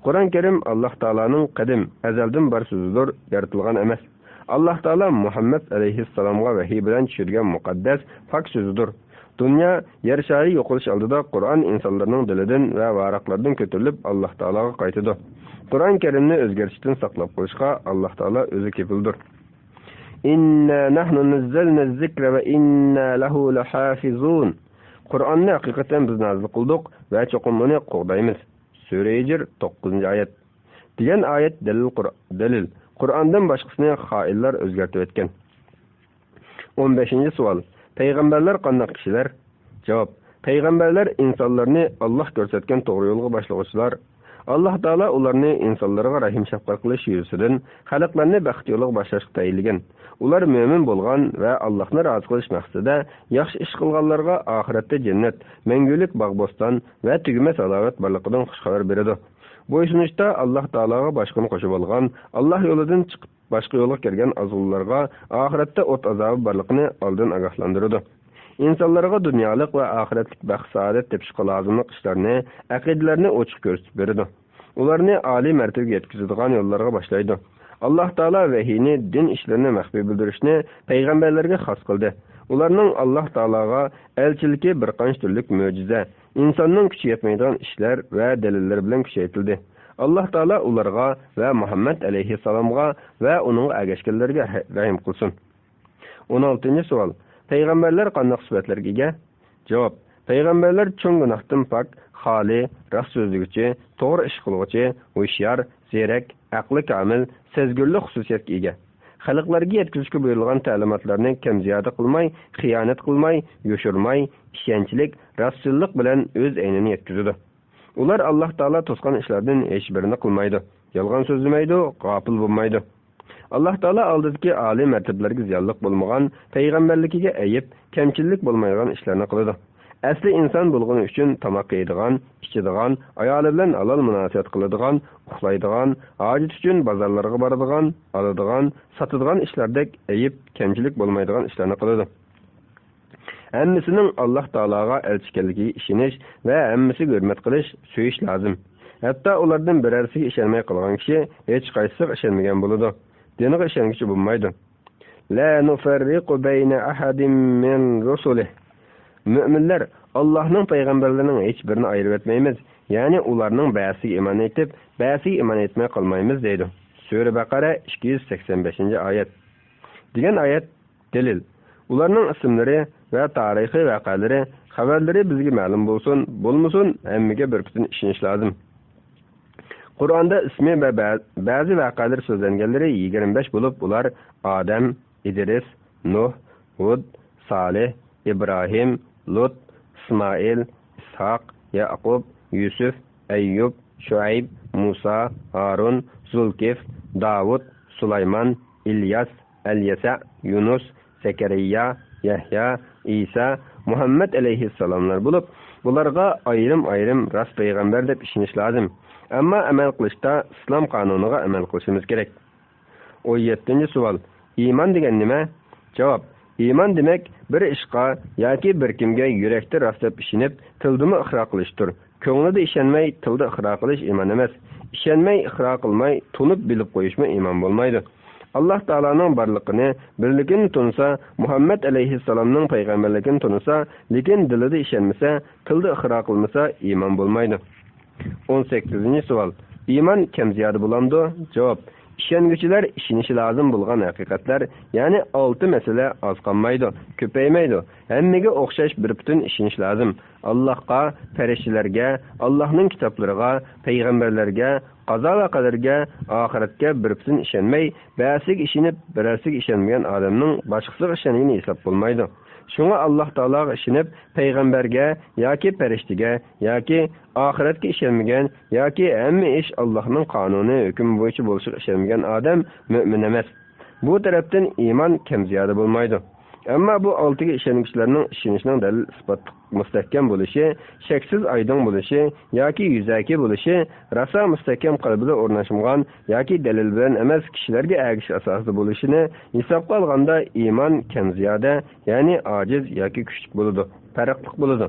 قۇرئان كەرىم ئاللاھ تائالانىڭ قەدىم، ئەزەلدىن بار سۆزىدۇر، يارىتىلغان ئەمەس. ئاللاھ تائالا مۇھەممەد ئەلەيھىسسالامغا ۋەھىي بىلەن چۈشۈرگەن مۇقەددەس، پاك سۆزىدۇر. دۇنيا، يەر شارى يوقىلىش ئالدىدا قۇرئان ئىنسانلارنىڭ دىلىدىن ۋە ۋاراقلىرىدىن كۆتۈرۈلۈپ ئاللاھ تائالاغا قايتىدۇ. قۇرئان كەرىمنى ئۆزگەرتىشتىن ساقلاپ قېلىشقا ئاللاھ تائالا ئۆزى كېپىلدۇر. إنا نحن نزلنا الذكر وإنا له لحافظون. قۇرئاننى ھەقىقەتەن بىز نازىل قىلدۇق ۋە چوقۇم ئۇنى قوغدايمىز. سۈرە ھىجر، توققۇزىنچى ئايەت. دېگەن ئايەت دەلىل قۇر-، دەلىل. قۇرئاندىن باشقىسىنى خائىنلار ئۆزگەرتىۋەتكەن. ئون بەشىنچى سوئال. پەيغەمبەرلەر قانداق كىشىلەر؟ جاۋاب. پەيغەمبەرلەر ئىنسانلارنى ئاللاھ كۆرسەتكەن توغرا يولغا باشلىغۇچىلار. ئاللاھ تائالا ئۇلارنى ئىنسانلارغا رەھىم-شەپقەت قىلىش يۈزىسىدىن خەلقلەرنى بەخت يولىغا باشلاشقا تەيىنلىگەن. ئۇلار مۆمىن بولغان ۋە ئاللاھنى رازى قىلىش مەقسىتىدە ياخشى ئىش قىلغانلارغا ئاخىرەتتە جەننەت، مەڭگۈلۈك باغ-بوستان ۋە تۈگىمەس ھالاۋەت بارلىقىدىن خۇش خەۋەر بېرىدۇ. بويسۇنۇشتا ئاللاھ تائالاغا باشقىنى قوشۇۋالغان، ئاللاھ يولىدىن چىقىپ باشقا يولغا كىرگەن ئازغۇنلارغا ئاخىرەتتە ئوت ئازابى بارلىقىنى ئالدىن ئاگاھلاندۇرىدۇ. ئىنسانلارغا دۇنيالىق ۋە ئاخىرەتلىك بەخت-سائادەت تېپىشقا لازىملىق ئىشلارنى، ئەقىدىلەرنى ئوچۇق كۆرسىتىپ بېرىدۇ. ئۇلارنى ئالىي مەرتىۋىگە يەتكۈزىدىغان يوللارغا باشلايدۇ. ئاللاھ تائالا ۋەھىينى، دىن ئىشلىرىنى مەخپىي بىلدۈرۈشنى پەيغەمبەرلەرگە خاس قىلدى. ئۇلارنىڭ ئاللاھ تائالاغا ئەلچىلىكى بىر قانچە تۈرلۈك مۆجىزە، ئىنساننىڭ كۈچى يەتمەيدىغان ئىشلار ۋە دەلىللەر بىلەن كۈچەيتىلدى. ئاللاھ تائالا ئۇلارغا ۋە مۇھەممەد ئەلەيھىسسالامغا ۋە ئۇنىڭغا ئەگەشكەنلەرگە ھە-، رەھىم قىلسۇن. ئون ئالتىنچى سوئال. پەيغەمبەرلەر قانداق سۈپەتلەرگە ئىگە؟ جاۋاب. پەيغەمبەرلەر چوڭ گۇناھتىن پاك، خالىي، راست سۆزلىگۈچى، توغرا ئىش قىلغۇچى، ھوشيار، زېرەك، ئەقلى كامىل، سەزگۈرلۈك خۇسۇسىيەتكە ئىگە. خەلقلەرگە يەتكۈزۈشكە بۇيرۇلغان تەلىماتلارنى كەم-زىيادە قىلماي، خىيانەت قىلماي، يوشۇرماي، ئىشەنچلىك، راستچىللىق بىلەن ئۆز ئەينىنى يەتكۈزىدۇ. ئۇلار ئاللاھ تائالا توسقان ئىشلاردىن ھېچبىرىنى قىلمايدۇ، يالغان سۆزلىمەيدۇ، غاپىل بولمايدۇ. ئاللاھ تائالا ئالدىدىكى ئالىي مەرتىبىلەرگە زىيانلىق بولمىغان، پەيغەمبەرلىكىگە ئەيىب، كەمچىللىك بولمايدىغان ئىشلارنى قىلىدۇ. ئەسلى ئىنسان بولغىنى ئۈچۈن تاماق يەيدىغان، ئىچىدىغان، ئايالى بىلەن ھالال مۇناسىۋەت قىلىدىغان، ئۇخلايدىغان، ھاجىتى ئۈچۈن بازارلارغا بارىدىغان، ئالىدىغان، ساتىدىغان ئىشلاردەك ئەيىب، كەمچىلىك بولمايدىغان ئىشلارنى قىلىدۇ. ھەممىسىنىڭ ئاللاھ تائالاغا ئەلچى ئىكەنلىكىگە ئىشىنىش ۋە ھەممىسىگە ھۆرمەت قىلىش، سۆيۈش لازىم. ھەتتا ئۇلاردىن بىرەرسىگە ئىشەنمەي قالغان كىشى ھېچقايسىسىغا ئىشەنمىگەن بولىدۇ. دىنىغا ئىشەنگۈچى بولمايدۇ. لا نفرق بين أحد من رسله. مۆمىنلەر، ئاللاھنىڭ پەيغەمبەرلىرىنىڭ ھېچ بىرىنى ئايرىۋەتمەيمىز، يەنى ئۇلارنىڭ بەزىسىگە ئىمان ئېيتىپ، بەزىسىگە ئىمان ئېيتماي قالمايمىز دەيدۇ. سۈرە بەقەرە، ئىككى يۈز سەكسەن بەشىنچى ئايەت. دېگەن ئايەت دەلىل. ئۇلارنىڭ ئىسىملىرى ۋە تارىخىي ۋەقەلىرى، خەۋەرلىرى بىزگە مەلۇم بولسۇن، بولمىسۇن، ھەممىگە بىر پۈتۈن ئىشىنىش لازىم. قۇرئاندا ئىسمى ۋە بە-، بەزى ۋەقەلىرى سۆزلەنگەنلىرى يىگىرمە بەش بولۇپ، ئۇلار ئادەم، ئىدرىس، نۇھ، ھۇد، سالىھ، ئىبراھىم، لۇت، ئىسمائىل، ئىسھاق، يەئقۇب، يۈسۈف، ئەييۇب، شۇئەيب، مۇسا، ھارۇن، زۇلكىف، داۋۇت، سۇلايمان، ئىلياس، ئەليەسە، يۇنۇس، زەكەرىيا، يەھيا، ئىسا، مۇھەممەد ئەلەيھىسسالاملار بولۇپ، بۇلارغا ئايرىم-ئايرىم راست پەيغەمبەر دەپ ئىشىنىش لازىم. ئەمما ئەمەل قىلىشتا ئىسلام قانۇنىغا ئەمەل قىلىشىمىز كېرەك. ئون يەتتىنچى سوئال. ئىمان دېگەن نېمە؟ جاۋاب. ئىمان دېمەك، بىر ئىشقا ياكى بىر كىمگە يۈرەكتە راست دەپ ئىشىنىپ، تىلدىمۇ ئىقرار قىلىشتۇر. كۆڭلىدە ئىشەنمەي، تىلدا ئىقرار قىلىش ئىمان ئەمەس. ئىشەنمەي، ئىقرار قىلماي، تونۇپ بىلىپ قويۇشمۇ ئىمان بولمايدۇ. ئاللاھ تائالانىڭ بارلىقىنى، بىرلىكىنى تونۇسا، مۇھەممەد ئەلەيھىسسالامنىڭ پەيغەمبەرلىكىنى تونۇسا، لېكىن دىلىدا ئىشەنمىسە، تىلدا ئىقرار قىلمىسا، ئىمان بولمايدۇ. ئون سەككىزىنچى سوئال. ئىمان كەم زىيادە بولامدۇ؟ جاۋاب. ئىشەنگۈچىلەر ئىشىنىشى لازىم بولغان ھەقىقەتلەر، يەنى ئالتە مەسىلە ئاز قالمايدۇ، كۆپەيمەيدۇ. ھەممىگە ئوخشاش بىر پۈتۈن ئىشىنىش لازىم. ئاللاھقا، پەرىشتىلەرگە، ئاللاھنىڭ كىتابلىرىغا، پەيغەمبەرلەرگە، قازا ۋە قەدەرگە، ئاخىرەتكە بىر پۈتۈن ئىشەنمەي، بەزىسىگە ئىشىنىپ، بىرەرسىگە ئىشەنمىگەن ئادەمنىڭ باشقىسىغا ئىشەنگىنى ھېساب بولمايدۇ. شۇڭا ئاللاھ تائالاغا ئىشىنىپ، پەيغەمبەرگە ياكى پەرىشتىگە ياكى ئاخىرەتكە ئىشەنمىگەن ياكى ھەممە ئىش ئاللاھنىڭ قانۇنى، ھۆكمى بويىچە بولۇشىغا ئىشەنمىگەن ئادەم مۆمىن ئەمەس. بۇ تەرەپتىن ئىمان كەم زىيادە بولمايدۇ. ئەمما بۇ ئالتىگە ئىشەنگۈچىلەرنىڭ ئىشىنىشىنىڭ دەلىل ئىسپاتلىق مۇستەھكەم بولۇشى، شەكسىز ئايدىڭ بولۇشى ياكى يۈزەكى بولۇشى، راسا مۇستەھكەم قەلبىدە ئورناشمىغان ياكى دەلىل بىلەن ئەمەس، كىشىلەرگە ئەگىشىش ئاساسىدا بولۇشىنى ھېسابقا ئالغاندا، ئىمان كەم زىيادە، يەنى ئاجىز ياكى كۈچلۈك بولىدۇ، پەرقلىق بولىدۇ.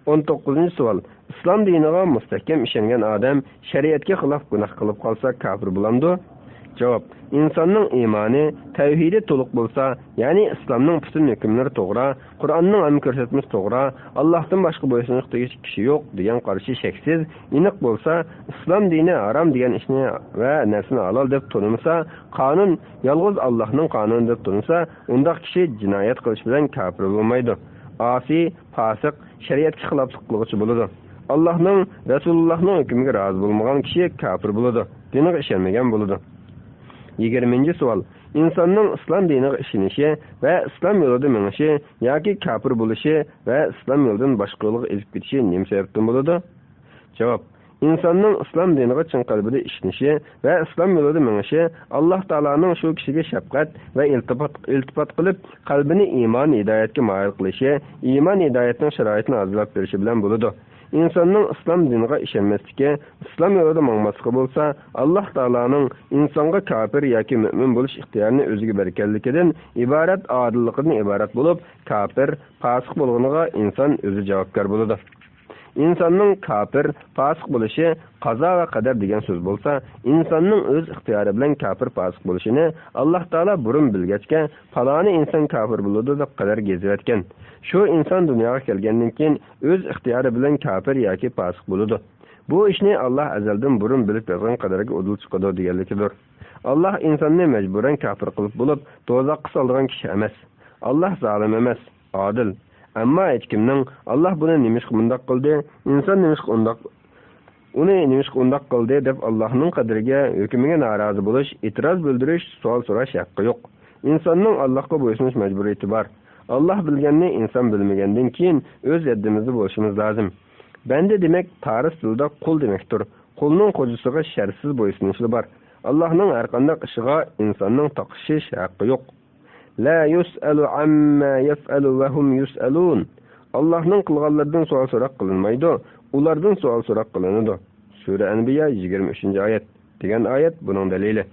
ئون توققۇزىنچى سوئال. ئىسلام دىنىغا مۇستەھكەم ئىشەنگەن ئادەم شەرىئەتكە خىلاپ گۇناھ قىلىپ قالسا، كاپىر بولامدۇ؟ جاۋاب. ئىنساننىڭ ئىمانى، تەۋھىدى تولۇق بولسا، يەنى ئىسلامنىڭ پۈتۈن ھۆكۈملىرى توغرا، قۇرئاننىڭ ھەممە كۆرسەتمىسى توغرا، ئاللاھتىن باشقا بويسۇنۇشقا تېگىشلىك كىشى يوق دېگەن قارىشى شەكسىز، ئېنىق بولسا، ئىسلام دىنى ھارام دېگەن ئىشنى ۋە نەرسىنى ھالال دەپ تونۇمىسا، قانۇن يالغۇز ئاللاھنىڭ قانۇنى دەپ تونۇسا، ئۇنداق كىشى جىنايەت قىلىش بىلەن كاپىر بولمايدۇ. ئاسىي، پاسىق، شەرىئەتكە خىلاپلىق قىلغۇچى بولىدۇ. ئاللاھنىڭ، رەسۇلۇللاھنىڭ ھۆكمىگە رازى بولمىغان كىشى كاپىر بولىدۇ، دىنىغا ئىشەنمىگەن بولىدۇ. يىگىرمىنچى سوئال. ئىنساننىڭ ئىسلام دىنىغا ئىشىنىشى ۋە ئىسلام يولىدا مېڭىشى ياكى كاپىر بولۇشى ۋە ئىسلام يولىدىن باشقا يولغا ئېلىپ كېتىشى نېمە سەۋەبتىن بولىدۇ؟ جاۋاب. ئىنساننىڭ ئىسلام دىنىغا چىن قەلبىدە ئىشىنىشى ۋە ئىسلام يولىدا مېڭىشى، ئاللاھ تائالانىڭ شۇ كىشىگە شەپقەت ۋە ئىلتىپات، ئىلتىپات قىلىپ، قەلبىنى ئىمان، ھىدايەتكە مايىل قىلىشى، ئىمان، ھىدايەتنىڭ شارائىتىنى ھازىرلاپ بېرىشى بىلەن بولىدۇ. ئىنساننىڭ ئىسلام دىنىغا ئىشەنمەسلىكى، ئىسلام يولىدا ماڭماسلىقى بولسا، ئاللاھ تائالانىڭ ئىنسانغا كاپىر ياكى مۆمىن بولۇش ئىختىيارىنى ئۆزىگە بەرگەنلىكىدىن ئىبارەت، ئادىللىقىدىن ئىبارەت بولۇپ، كاپىر، پاسىق بولغىنىغا ئىنسان ئۆزى جاۋابكار بولىدۇ. ئىنساننىڭ كاپىر، پاسىق بولۇشى قازا ۋە قەدەر دېگەن سۆز بولسا، ئىنساننىڭ ئۆز ئىختىيارى بىلەن كاپىر، پاسىق بولۇشىنى ئاللاھ تائالا بۇرۇن بىلگەچكە، پالانى ئىنسان كاپىر بولىدۇ دەپ قەدەرگە يېزىۋەتكەن. شۇ ئىنسان دۇنياغا كەلگەندىن كېيىن ئۆز ئىختىيارى بىلەن كاپىر ياكى پاسىق بولىدۇ. بۇ ئىشنى ئاللاھ ئەزەلدىن بۇرۇن بىلىپ يازغان قەدەرگە ئۇدۇل چىقىدۇ دېگەنلىكىدۇر. ئاللاھ ئىنساننى مەجبۇرەن كاپىر قىلىپ بولۇپ، دوزاخقا سالىدىغان كىشى ئەمەس. ئاللاھ زالىم ئەمەس، ئادىل. ئەمما ھېچكىمنىڭ، «ئاللاھ بۇنى نېمىشقا مۇنداق قىلدى؟ ئىنسان نېمىشقا ئۇنداق، ئۇنى نېمىشقا ئۇنداق قىلدى؟» دەپ ئاللاھنىڭ قەدرىگە، ھۆكمىگە نارازى بولۇش، ئېتىراز بىلدۈرۈش، سوئال سوراش ھەققى يوق. ئىنساننىڭ ئاللاھقا بويسۇنۇش مەجبۇرىيىتى بار. ئاللاھ بىلگەننى ئىنسان بىلمىگەندىن كېيىن ئۆز ھەددىمىزدە بولۇشىمىز لازىم. بەندە دېمەك پارس تىلىدا قۇل دېمەكتۇر. قۇلنىڭ خوجىسىغا شەرتسىز بويسۇنۇشلا بار. ئاللاھنىڭ ھەرقانداق ئىشىغا ئىنساننىڭ تاقىشىش ھەققى يوق. لا يسأل عما يفعل وهم يسألون. ئاللاھنىڭ قىلغانلىرىدىن سوئال سوراق قىلىنمايدۇ، ئۇلاردىن سوئال سوراق قىلىنىدۇ. سۈرە ئەنبىيا، يىگىرمە ئۈچىنچى ئايەت دېگەن ئايەت بۇنىڭ دەلىلى.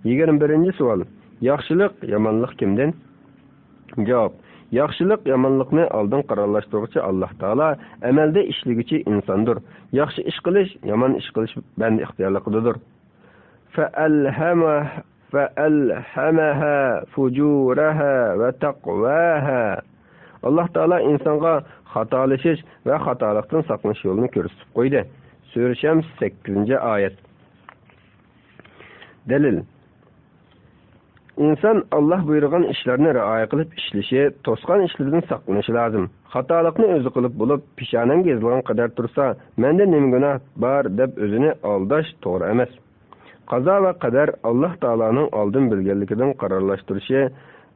يىگىرمە بىرىنچى سوئال. ياخشىلىق، يامانلىق كىمدىن؟ جاۋاب. ياخشىلىق، يامانلىقنى ئالدىن قارارلاشتۇرغۇچى ئاللاھ تائالا، ئەمەلدە ئىشلىگۈچى ئىنساندۇر. ياخشى ئىش قىلىش، يامان ئىش قىلىش بەندە ئىختىيارلىقىدىدۇر. فألهمه، فألهمها فجورها وتقواها. ئاللاھ تائالا ئىنسانغا خاتالىشىش ۋە خاتالىقتىن ساقلىنىش يولىنى كۆرسىتىپ قويدى. سۈرە شەمس، سەككىزىنچى ئايەت. دەلىل. ئىنسان ئاللاھ بۇيرۇغان ئىشلارنى رىئايە قىلىپ ئىشلىشى، توسقان ئىشلىرىدىن ساقلىنىشى لازىم. خاتالىقنى ئۆزى قىلىپ بولۇپ، پېشانەڭگە يېزىلغان قەدەر تۇرسا، مەندە نېمە گۇناھ بار دەپ ئۆزىنى ئالداش توغرا ئەمەس. قازا ۋە قەدەر ئاللاھ تائالانىڭ ئالدىن بىلگەنلىكىدىن قارارلاشتۇرۇشى،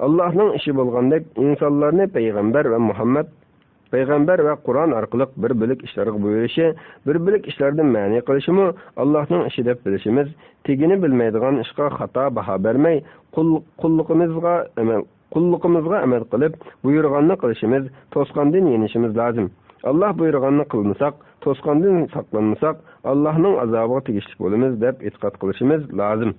ئاللاھنىڭ ئىشى بولغاندەك، ئىنسانلارنى پەيغەمبەر ۋە مۇھەممەد پەيغەمبەر ۋە قۇرئان ئارقىلىق بىر بۆلەك ئىشلارغا بۇيرۇشى، بىر بۆلەك ئىشلاردىن مەنئى قىلىشىمۇ ئاللاھنىڭ ئىشى دەپ بىلىشىمىز، تېگىنى بىلمەيدىغان ئىشقا خاتا باھا بەرمەي، قۇل-، قۇللۇقىمىزغا ئەمەل، قۇللۇقىمىزغا ئەمەل قىلىپ، بۇيرۇغاننى قىلىشىمىز، توسقاندىن يېنىشىمىز لازىم. ئاللاھ بۇيرۇغاننى قىلمىساق، توسقاندىن ساقلانمىساق، ئاللاھنىڭ ئازابىغا تېگىشلىك بولىمىز دەپ ئېتىقاد قىلىشىمىز لازىم.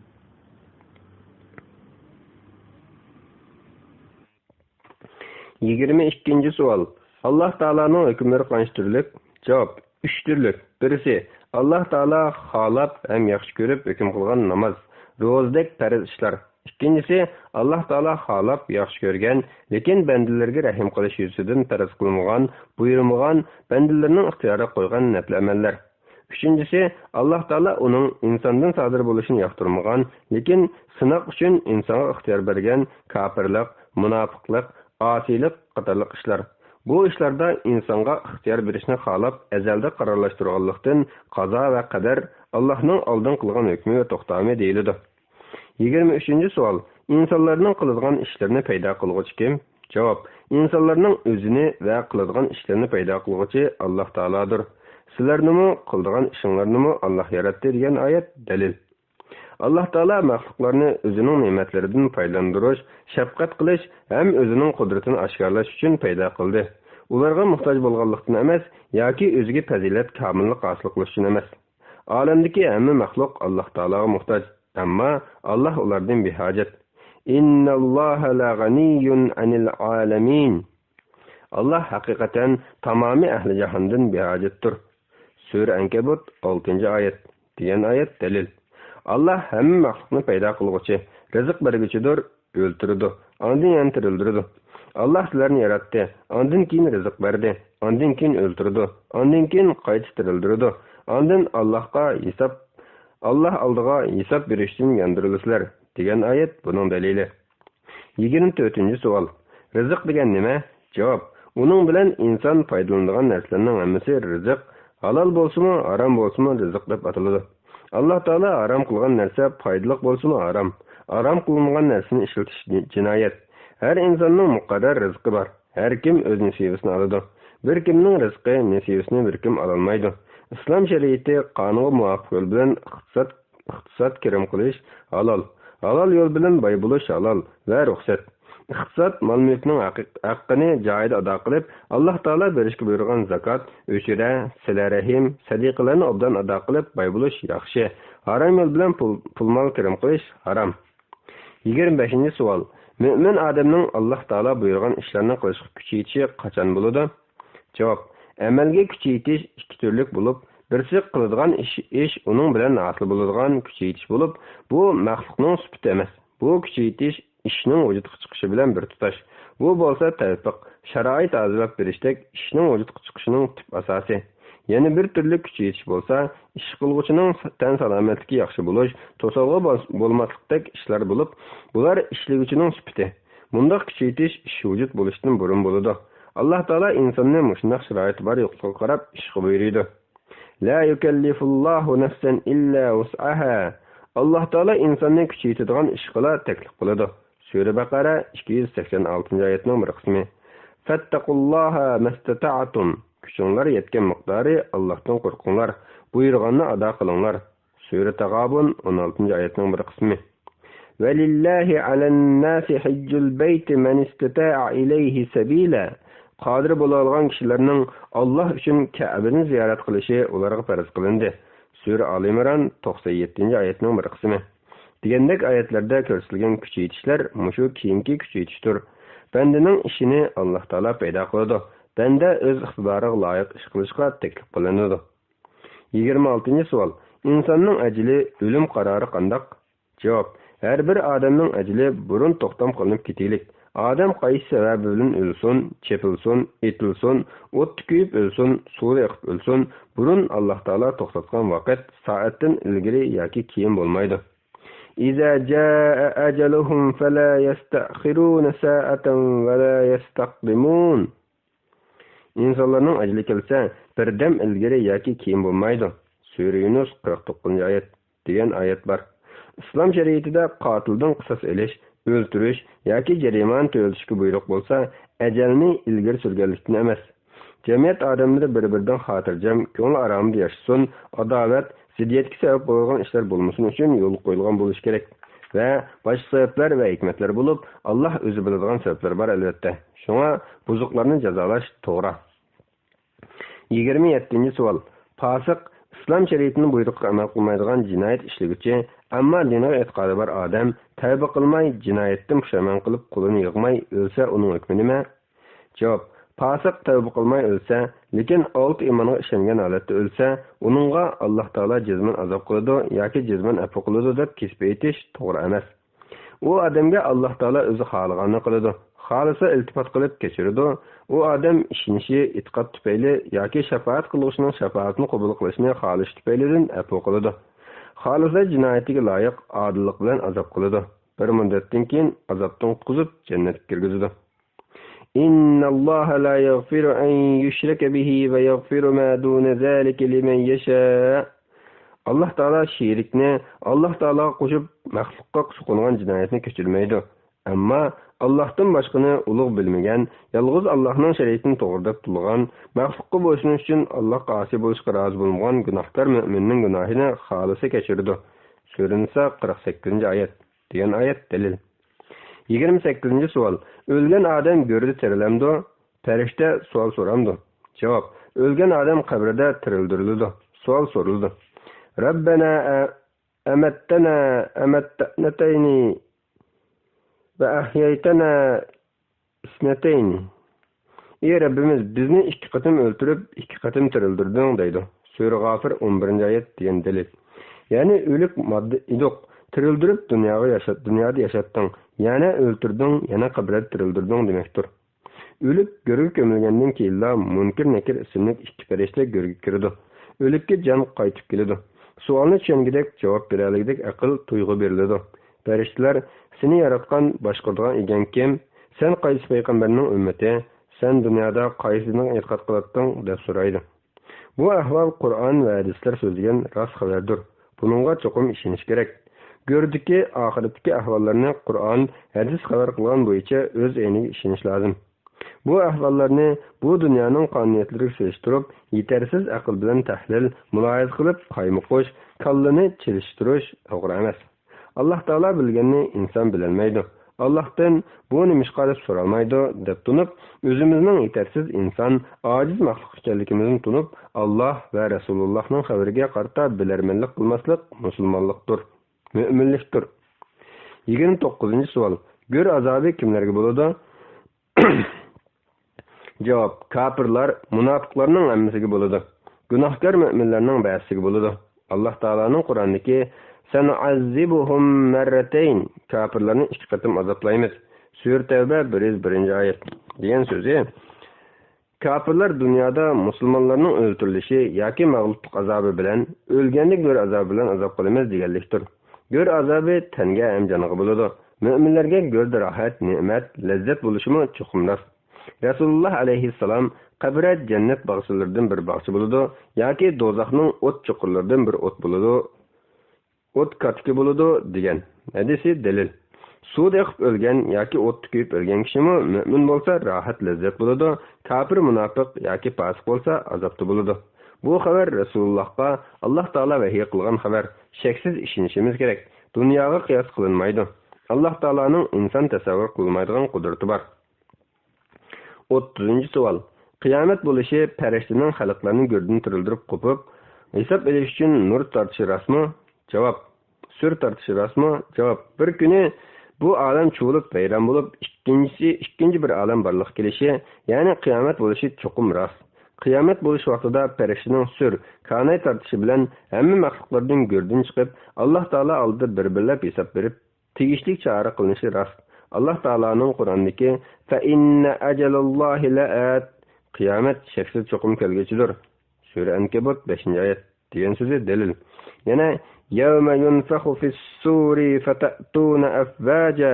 يىگىرمە ئىككىنچى سوئال. ئاللاھ تائالانىڭ ھۆكۈملىرى قانچە تۈرلۈك؟ جاۋاب، ئۈچ تۈرلۈك. بىرسى، ئاللاھ تائالا خالاپ ھەم ياخشى كۆرۈپ ھۆكۈم قىلغان ناماز، روزىدەك پەرز ئىشلار. ئىككىنچىسى، ئاللاھ تائالا خالاپ ياخشى كۆرگەن، لېكىن بەندىلىرىگە رەھىم قىلىش يۈزىسىدىن پەرز قىلمىغان، بۇيرۇمىغان، بەندىلىرىنىڭ ئىختىيارىغا قويغان نەپلى ئەمەللەر. ئۈچىنچىسى، ئاللاھ تائالا ئۇنىڭ ئىنساندىن سادىر بولۇشىنى ياقتۇرمىغان، لېكىن سىناق ئۈچۈن ئىنسانغا ئىختىيار بەرگەن كاپىرلىق، مۇناپىقلىق، ئاسىيلىق قاتارلىق ئىشلار. بۇ ئىشلاردا ئىنسانغا ئىختىيار بېرىشنى خالاپ ئەزەلدە قارارلاشتۇرغانلىقتىن، قازا ۋە قەدەر ئاللاھنىڭ ئالدىن قىلغان ھۆكمى ۋە توختامى دېيىلىدۇ. يىگىرمە ئۈچىنچى سوئال. ئىنسانلارنىڭ قىلىدىغان ئىشلىرىنى پەيدا قىلغۇچى كىم؟ جاۋاب، ئىنسانلارنىڭ ئۆزىنى ۋە قىلىدىغان ئىشلىرىنى پەيدا قىلغۇچى ئاللاھ تائالادۇر. سىلەرنىمۇ، قىلىدىغان ئىشىڭلارنىمۇ ئاللاھ ياراتتى دېگەن ئايەت دەلىل. ئاللاھ تائالا مەخلۇقلارنى ئۆزىنىڭ نېمەتلىرىدىن پايدىلاندۇرۇش، شەپقەت قىلىش ھەم ئۆزىنىڭ قۇدرىتىنى ئاشكارىلاش ئۈچۈن پەيدا قىلدى. ئۇلارغا موھتاج بولغانلىقتىن ئەمەس، ياكى ئۆزىگە پەزىلەت، كامىللىق ھاسىل قىلىش ئۈچۈن ئەمەس. ئالەمدىكى ھەممە مەخلۇق ئاللاھ تائالاغا موھتاج، ئەمما ئاللاھ ئۇلاردىن بىھاجەت. إن الله لغني عن العالمين. ئاللاھ ھەقىقەتەن تامامى ئەھلى جاھاندىن بىھاجەتتۇر. سۈرە ئەنكەبۇت، ئالتىنچى ئايەت دېگەن ئايەت دەلىل. ئاللاھ ھەممە مەخلۇقنى پەيدا قىلغۇچى، رىزىق بەرگۈچىدۇر، ئۆلتۈرىدۇ، ئاندىن يەنە تىرىلدۈرىدۇ. ئاللاھ سىلەرنى ياراتتى، ئاندىن كېيىن رىزىق بەردى، ئاندىن كېيىن ئۆلتۈرىدۇ، ئاندىن كېيىن قايتا تىرىلدۈرىدۇ. ئاندىن ئاللاھقا ھېساب، ئاللاھ ئالدىغا ھېساب بېرىشتىن ياندۇرۇلىسىلەر، دېگەن ئايەت بۇنىڭ دەلىلى. يىگىرمە تۆتىنچى سوئال. رىزىق دېگەن نېمە؟ جاۋاب، ئۇنىڭ بىلەن ئىنسان پايدىلىنىدىغان نەرسىلەرنىڭ ھەممىسى رىزىق، ھالال بولسىمۇ، ھارام بولسىمۇ رىزىق دەپ ئاتىلىدۇ. ئاللاھ تائالا ھارام قىلغان نەرسە پايدىلىق بولسىمۇ ھارام، ھارام قىلىنغان نەرسىنى ئىشلىتىش جىنايەت. ھەر ئىنساننىڭ مۇقەررەر رىزقى بار، ھەر كىم ئۆز نېسىۋىسىنى ئالىدۇ. بىر كىمنىڭ رىزقى، نېسىۋىسىنى بىر كىم ئالالمايدۇ. ئىسلام شەرىئىتى قانۇنغا مۇۋاپىق يول بىلەن ئىقتىساد ئىقتىساد كىرىم قىلىش ھالال. ھالال يول بىلەن باي بولۇش ھالال ۋە رۇخسەت. ئىقتىساد مال-مۈلۈكنىڭ ھەقق-، ھەققىنى جايىدا ئادا قىلىپ، ئاللاھ تائالا بېرىشكە بۇيرۇغان زاكات، ئۆشۈرە، سىلە رەھىم، سەدىقىلەرنى ئوبدان ئادا قىلىپ باي بولۇش ياخشى. ھارام يول بىلەن پۇل، پۇل-مال كىرىم قىلىش ھارام. يىگىرمە بەشىنچى سوئال. مۆمىن ئادەمنىڭ ئاللاھ تائالا بۇيرۇغان ئىشلارنى قىلىشقا كۈچىيىشى قاچان بولىدۇ؟ جاۋاب، ئەمەلگە كۈچىيىتىش ئىككى تۈرلۈك بولۇپ، بىرسى قىلىدىغان ئىش، ئىش ئۇنىڭ بىلەن ھاسىل بولىدىغان كۈچىيىتىش بولۇپ، بۇ مەخلۇقنىڭ سۈپىتى ئەمەس. بۇ كۈچىيىتىش ئىشنىڭ ۋۇجۇدقا چىقىشى بىلەن بىر تۇتاش. بۇ بولسا تەۋپىق، شارائىت ھازىرلاپ بېرىشتەك ئىشنىڭ ۋۇجۇدقا چىقىشىنىڭ تۈپ ئاساسى. يەنە بىر تۈرلۈك كۈچىيىتىش بولسا، ئىش قىلغۇچىنىڭ تەن سالامەتلىكى ياخشى بولۇش، توسالغۇ بول-، بولماسلىقتەك ئىشلار بولۇپ، بۇلار ئىشلىگۈچىنىڭ سۈپىتى. مۇنداق كۈچىيىتىش ئىش ۋۇجۇد بولۇشتىن بۇرۇن بولىدۇ. ئاللاھ تائالا ئىنساننى مۇشۇنداق شارائىتى بار يوقلۇقىغا قاراپ ئىشقا بۇيرۇيدۇ. لا يكلف الله نفسا إلا وسعها. ئاللاھ تائالا ئىنساننى كۈچىيىتىدىغان ئىشقىلا تەكلىپ قىلىدۇ. سۈرە بەقەرە، ئىككى يۈز سەكسەن ئالتىنچى ئايەتنىڭ بىر قىسمى. فاتقوا الله ما استطعتم. كۈچۈڭلار يەتكەن مىقدارى ئاللاھتىن قورقۇڭلار، بۇيرۇغاننى ئادا قىلىڭلار. سۈرە تاغابۇن، ئون ئالتىنچى ئايەتنىڭ بىر قىسمى. ۋەلىللاھى ئەلەنناسى ھەججۇل بەيتى مەنىستەتەئە ئىلەيھى سەبىلا. قادىر بولالىغان كىشىلەرنىڭ ئاللاھ ئۈچۈن كەبىنى زىيارەت قىلىشى ئۇلارغا پەرز قىلىندى. سۈرە ئالى ئىمران، توقسەن يەتتىنچى ئايەتنىڭ بىر قىسمى. دېگەندەك ئايەتلەردە كۆرسىتىلگەن كۈچەيتىشلەر مۇشۇ كېيىنكى كۈچەيتىشتۇر. بەندىنىڭ ئىشىنى ئاللاھ تائالا پەيدا قىلىدۇ. بەندە ئۆز ئىقتىدارىغا لايىق ئىش قىلىشقا تەكلىپ قىلىنىدۇ. يىگىرمە ئالتىنچى سوئال. ئىنساننىڭ ئەجىلى، ئۆلۈم قارارى قانداق؟ جاۋاب. ھەر بىر ئادەمنىڭ ئەجىلى بۇرۇن توختام قىلىنىپ كېتەيلىك. ئادەم قايسى سەۋەبى بىلەن ئۆلسۇن، چېپىلسۇن، ئېتىلسۇن، ئوتتا كۆيۈپ ئۆلسۇن، سۇدا ئېقىپ ئۆلسۇن، بۇرۇن ئاللاھ تائالا توختاتقان ۋاقىت، سائەتتىن ئىلگىرى ياكى كېيىن بولمايدۇ. إذا جاء أجلهم فلا يستأخرون ساعة ولا يستقدمون. ئىنسانلارنىڭ ئەجىلى كەلسە، بىردەم ئىلگىرى ياكى كېيىن بولمايدۇ. سۈرە يۇنۇس، قىرىق توققۇزىنچى ئايەت، دېگەن ئايەت بار. ئىسلام شەرىئىتىدە قاتىلدىن قىساس ئېلىش، ئۆلتۈرۈش ياكى جەرىمانە تۆلىتىشكە بۇيرۇق بولسا، ئەجەلنى ئىلگىرى سۈرگەنلىكتىن ئەمەس. جەمئىيەت ئادەملىرى بىر-بىرىدىن خاتىرجەم، كۆڭلى ئارامىدا ياشىسۇن، ئاداۋەت، زىددىيەتكە سەۋەب بولىدىغان ئىشلار بولمىسۇن ئۈچۈن يولغا قويۇلغان بولۇشى كېرەك ۋە باشقا سەۋەبلەر ۋە ھېكمەتلەر بولۇپ، ئاللاھ ئۆزى بىلىدىغان سەۋەبلەر بار، ئەلۋەتتە. شۇڭا بۇزۇقلارنى جازالاش توغرا. يىگىرمە يەتتىنچى سوئال. پاسىق، ئىسلام شەرىئىتىنىڭ بۇيرۇقىغا ئەمەل قىلمايدىغان جىنايەت ئىشلىگۈچى، ئەمما دىنىغا ئېتىقادى بار ئادەم تەۋبە قىلماي، جىنايەتتىن پۇشايمان قىلىپ، قولىنى يىغماي ئۆلسە، ئۇنىڭ ھۆكمى نېمە؟ جاۋاب. پاسىق تەۋبە قىلماي ئۆلسە، لېكىن ئالتە ئىمانغا ئىشەنگەن ھالەتتە ئۆلسە، ئۇنىڭغا ئاللاھ تائالا جەزمەن ئازاب قىلىدۇ ياكى جەزمەن ئەپۇ قىلىدۇ دەپ كېسىپ ئېيتىش توغرا ئەمەس. ئۇ ئادەمگە ئاللاھ تائالا ئۆزى خالىغاننى قىلىدۇ. خالىسا ئىلتىپات قىلىپ كەچۈرىدۇ. ئۇ ئادەم ئىشىنىشى، ئېتىقاد تۈپەيلى ياكى شاپائەت قىلغۇچىنىڭ شاپائىتىنى قوبۇل قىلىشىنى خالىشى تۈپەيلىدىن ئەپۇ قىلىدۇ. خالىسا جىنايىتىگە لايىق ئادىللىق بىلەن ئازاب قىلىدۇ. بىر مۇددەتتىن كېيىن ئازابتىن قۇتقۇزۇپ، جەننەتكە كىرگۈزىدۇ. إن الله لا يغفر أن يشرك به ويغفر ما دون ذلك لمن يشاء. ئاللاھ تائالا شېرىكنى، ئاللاھ تائالاغا قوشۇپ، مەخلۇققا چوقۇنغان جىنايەتنى كەچۈرمەيدۇ. ئەمما ئاللاھتىن باشقىنى ئۇلۇغ بىلمىگەن، يالغۇز ئاللاھنىڭ شەرىئىتىنى توغرا دەپ تۇرغان، مەخلۇققا بويسۇنۇش ئۈچۈن ئاللاھقا ئاسىي بولۇشقا رازى بولمىغان گۇناھكار مۆمىننىڭ گۇناھىنى خالىسا كەچۈرىدۇ. سۈرە نىسا، قىرىق سەككىزىنچى ئايەت. دېگەن ئايەت دەلىل. يىگىرمە سەككىزىنچى سوئال. ئۆلگەن ئادەم گۆردە تىرىلەمدۇ؟ پەرىشتە سوئال سورامدۇ؟ جاۋاب. ئۆلگەن ئادەم قەبرىدە تىرىلدۈرۈلىدۇ. سوئال سورىلىدۇ. رەببەنا ئە-، ئەمەتتەنا ئەمەتتەنەتەينى ۋە ئەھيەيتەنا ئىسنەتەينى. ئى رەببىمىز، بىزنى ئىككى قېتىم ئۆلتۈرۈپ، ئىككى قېتىم تىرىلدۈردۈڭ، دەيدۇ. سۈرە غافىر، ئون بىرىنچى ئايەت دېگەن دەلىل. يەنى ئۆلۈك ماددا ئىدۇق، تىرىلدۈرۈپ دۇنياغا ياشات-، دۇنيادا ياشاتتىڭ، يەنە ئۆلتۈردۈڭ، يەنە قەبرىدە تىرىلدۈردۈڭ دېمەكتۇر. ئۆلۈك گۆرگە كۆمۈلگەندىن كېيىنلا مۇنكىر نەكىر ئىسىملىك ئىككى پەرىشتە گۆرگە كىرىدۇ. ئۆلۈككە جان قايتىپ كېلىدۇ. سوئالنى چۈشەنگۈدەك، جاۋاب بېرەلىگۈدەك ئەقىل، تۇيغۇ بېرىلىدۇ. پەرىشتىلەر، سېنى ياراتقان، باشقۇرىدىغان ئىگەڭ كىم؟ سەن قايسى پەيغەمبەرنىڭ ئۈممىتى؟ سەن دۇنيادا قايسى دىنغا ئېتىقاد قىلاتتىڭ؟ دەپ سورايدۇ. بۇ ئەھۋال قۇرئان ۋە ھەدىسلەر سۆزلىگەن راست خەۋەردۇر. بۇنىڭغا چوقۇم ئىشىنىش كېرەك. گۆردىكى، ئاخىرەتتىكى ئەھۋاللارنى قۇرئان، ھەدىس خەۋەر قىلغان بويىچە ئۆز ئەينىگە ئىشىنىش لازىم. بۇ ئەھۋاللارنى بۇ دۇنيانىڭ قانۇنىيەتلىرىگە سېلىشتۇرۇپ، يېتەرسىز ئەقىل بىلەن تەھلىل، مۇلاھىزە قىلىپ قايمۇقۇش، كاللىنى چېلىشتۇرۇش توغرا ئەمەس. ئاللاھ تائالا بىلگەننى ئىنسان بىلەلمەيدۇ. ئاللاھتىن بۇ نېمىشقا دەپ سورالمايدۇ، دەپ تونۇپ، ئۆزىمىزنىڭ يېتەرسىز ئىنسان، ئاجىز مەخلۇق ئىكەنلىكىمىزنى تونۇپ، ئاللاھ ۋە رەسۇلۇللاھنىڭ خەۋىرىگە قارىتا بىلەرمەنلىك قىلماسلىق مۇسۇلمانلىقتۇر، مۆمىنلىكتۇر. يىگىرمە توققۇزىنچى سوئال. گۆر ئازابى كىملەرگە بولىدۇ؟ جاۋاب، كاپىرلار، مۇناپىقلارنىڭ ھەممىسىگە بولىدۇ. گۇناھكار مۆمىنلەرنىڭ بەزىسىگە بولىدۇ. ئاللاھ تائالانىڭ قۇرئاندىكى سەنۇئەززىبۇھۇم مەررەتەين، كاپىرلارنى ئىككى قېتىم ئازابلايمىز. سۈرە تەۋبە، بىر يۈز بىرىنچى ئايەت، دېگەن سۆزى، كاپىرلار دۇنيادا مۇسۇلمانلارنىڭ ئۆلتۈرۈلۈشى ياكى مەغلۇپلۇق ئازابى بىلەن، ئۆلگەندە گۆر ئازابى بىلەن ئازاب قىلىمىز دېگەنلىكتۇر. گۆر ئازابى تەنگە ھەم جانغا بولىدۇ. مۆمىنلەرگە گۆردە راھەت، نېمەت، لەززەت بولۇشىمۇ چوقۇم راست. رەسۇلۇللاھ ئەلەيھىسسالام، قەبرە جەننەت باغچىلىرىدىن بىر باغچە بولىدۇ ياكى دوزاخنىڭ ئوت چوققىلىرىدىن بىر ئوت بولىدۇ، ئوت كاتىكى بولىدۇ، دېگەن ھەدىسى دەلىل. سۇدا ئېقىپ ئۆلگەن ياكى ئوتتا كۆيۈپ ئۆلگەن كىشىمۇ مۆمىن بولسا راھەت لەززەت بولىدۇ، كاپىر، مۇناپىق ياكى پاسىق بولسا ئازابتا بولىدۇ. بۇ خەۋەر رەسۇلۇللاھقا ئاللاھ تائالا ۋەھىي قىلغان خەۋەر. شەكسىز ئىشىنىشىمىز كېرەك. دۇنياغا قىياس قىلىنمايدۇ. ئاللاھ تائالانىڭ ئىنسان تەسەۋۋۇر قىلالمايدىغان قۇدرىتى بار. ئوتتۇزىنچى سوئال. قىيامەت بولۇشى پەرىشتىنىڭ خەلقلەرنى گۆردىن تىرىلدۈرۈپ قوپۇپ، ھېساب ئېلىش ئۈچۈن نۇر تارتىشى راستمۇ؟ جاۋاب. سۈر تارتىشى راستمۇ؟ جاۋاب. بىر كۈنى بۇ ئالەم چۇۋۇلۇپ ۋەيران بولۇپ، ئىككىنچىسى، ئىككىنچى بىر ئالەم بارلىققا كېلىشى، يەنى قىيامەت بولۇشى چوقۇم راست. قىيامەت بولۇش ۋاقتىدا پەرىشتىنىڭ سۈر، كاناي تارتىشى بىلەن ھەممە مەخلۇقلاردىن گۆردىن چىقىپ، ئاللاھ تائالا ئالدىدا بىر-بىرلەپ ھېساب بېرىپ، تېگىشلىك چارە قىلىنىشى راست. ئاللاھ تائالانىڭ قۇرئاندىكى، فَإِنَّ أَجَلَ اللَّهِ لَآتٍ، قىيامەت شەكسىز چوقۇم كەلگۈچىدۇر. سۈرە ئەنكەبۇت، بەشىنچى ئايەت، دېگەن سۆزى دەلىل. يەنە، يَوْمَ يُنْفَخُ فِي الصُّورِ فَتَأْتُونَ أَفْوَاجًا،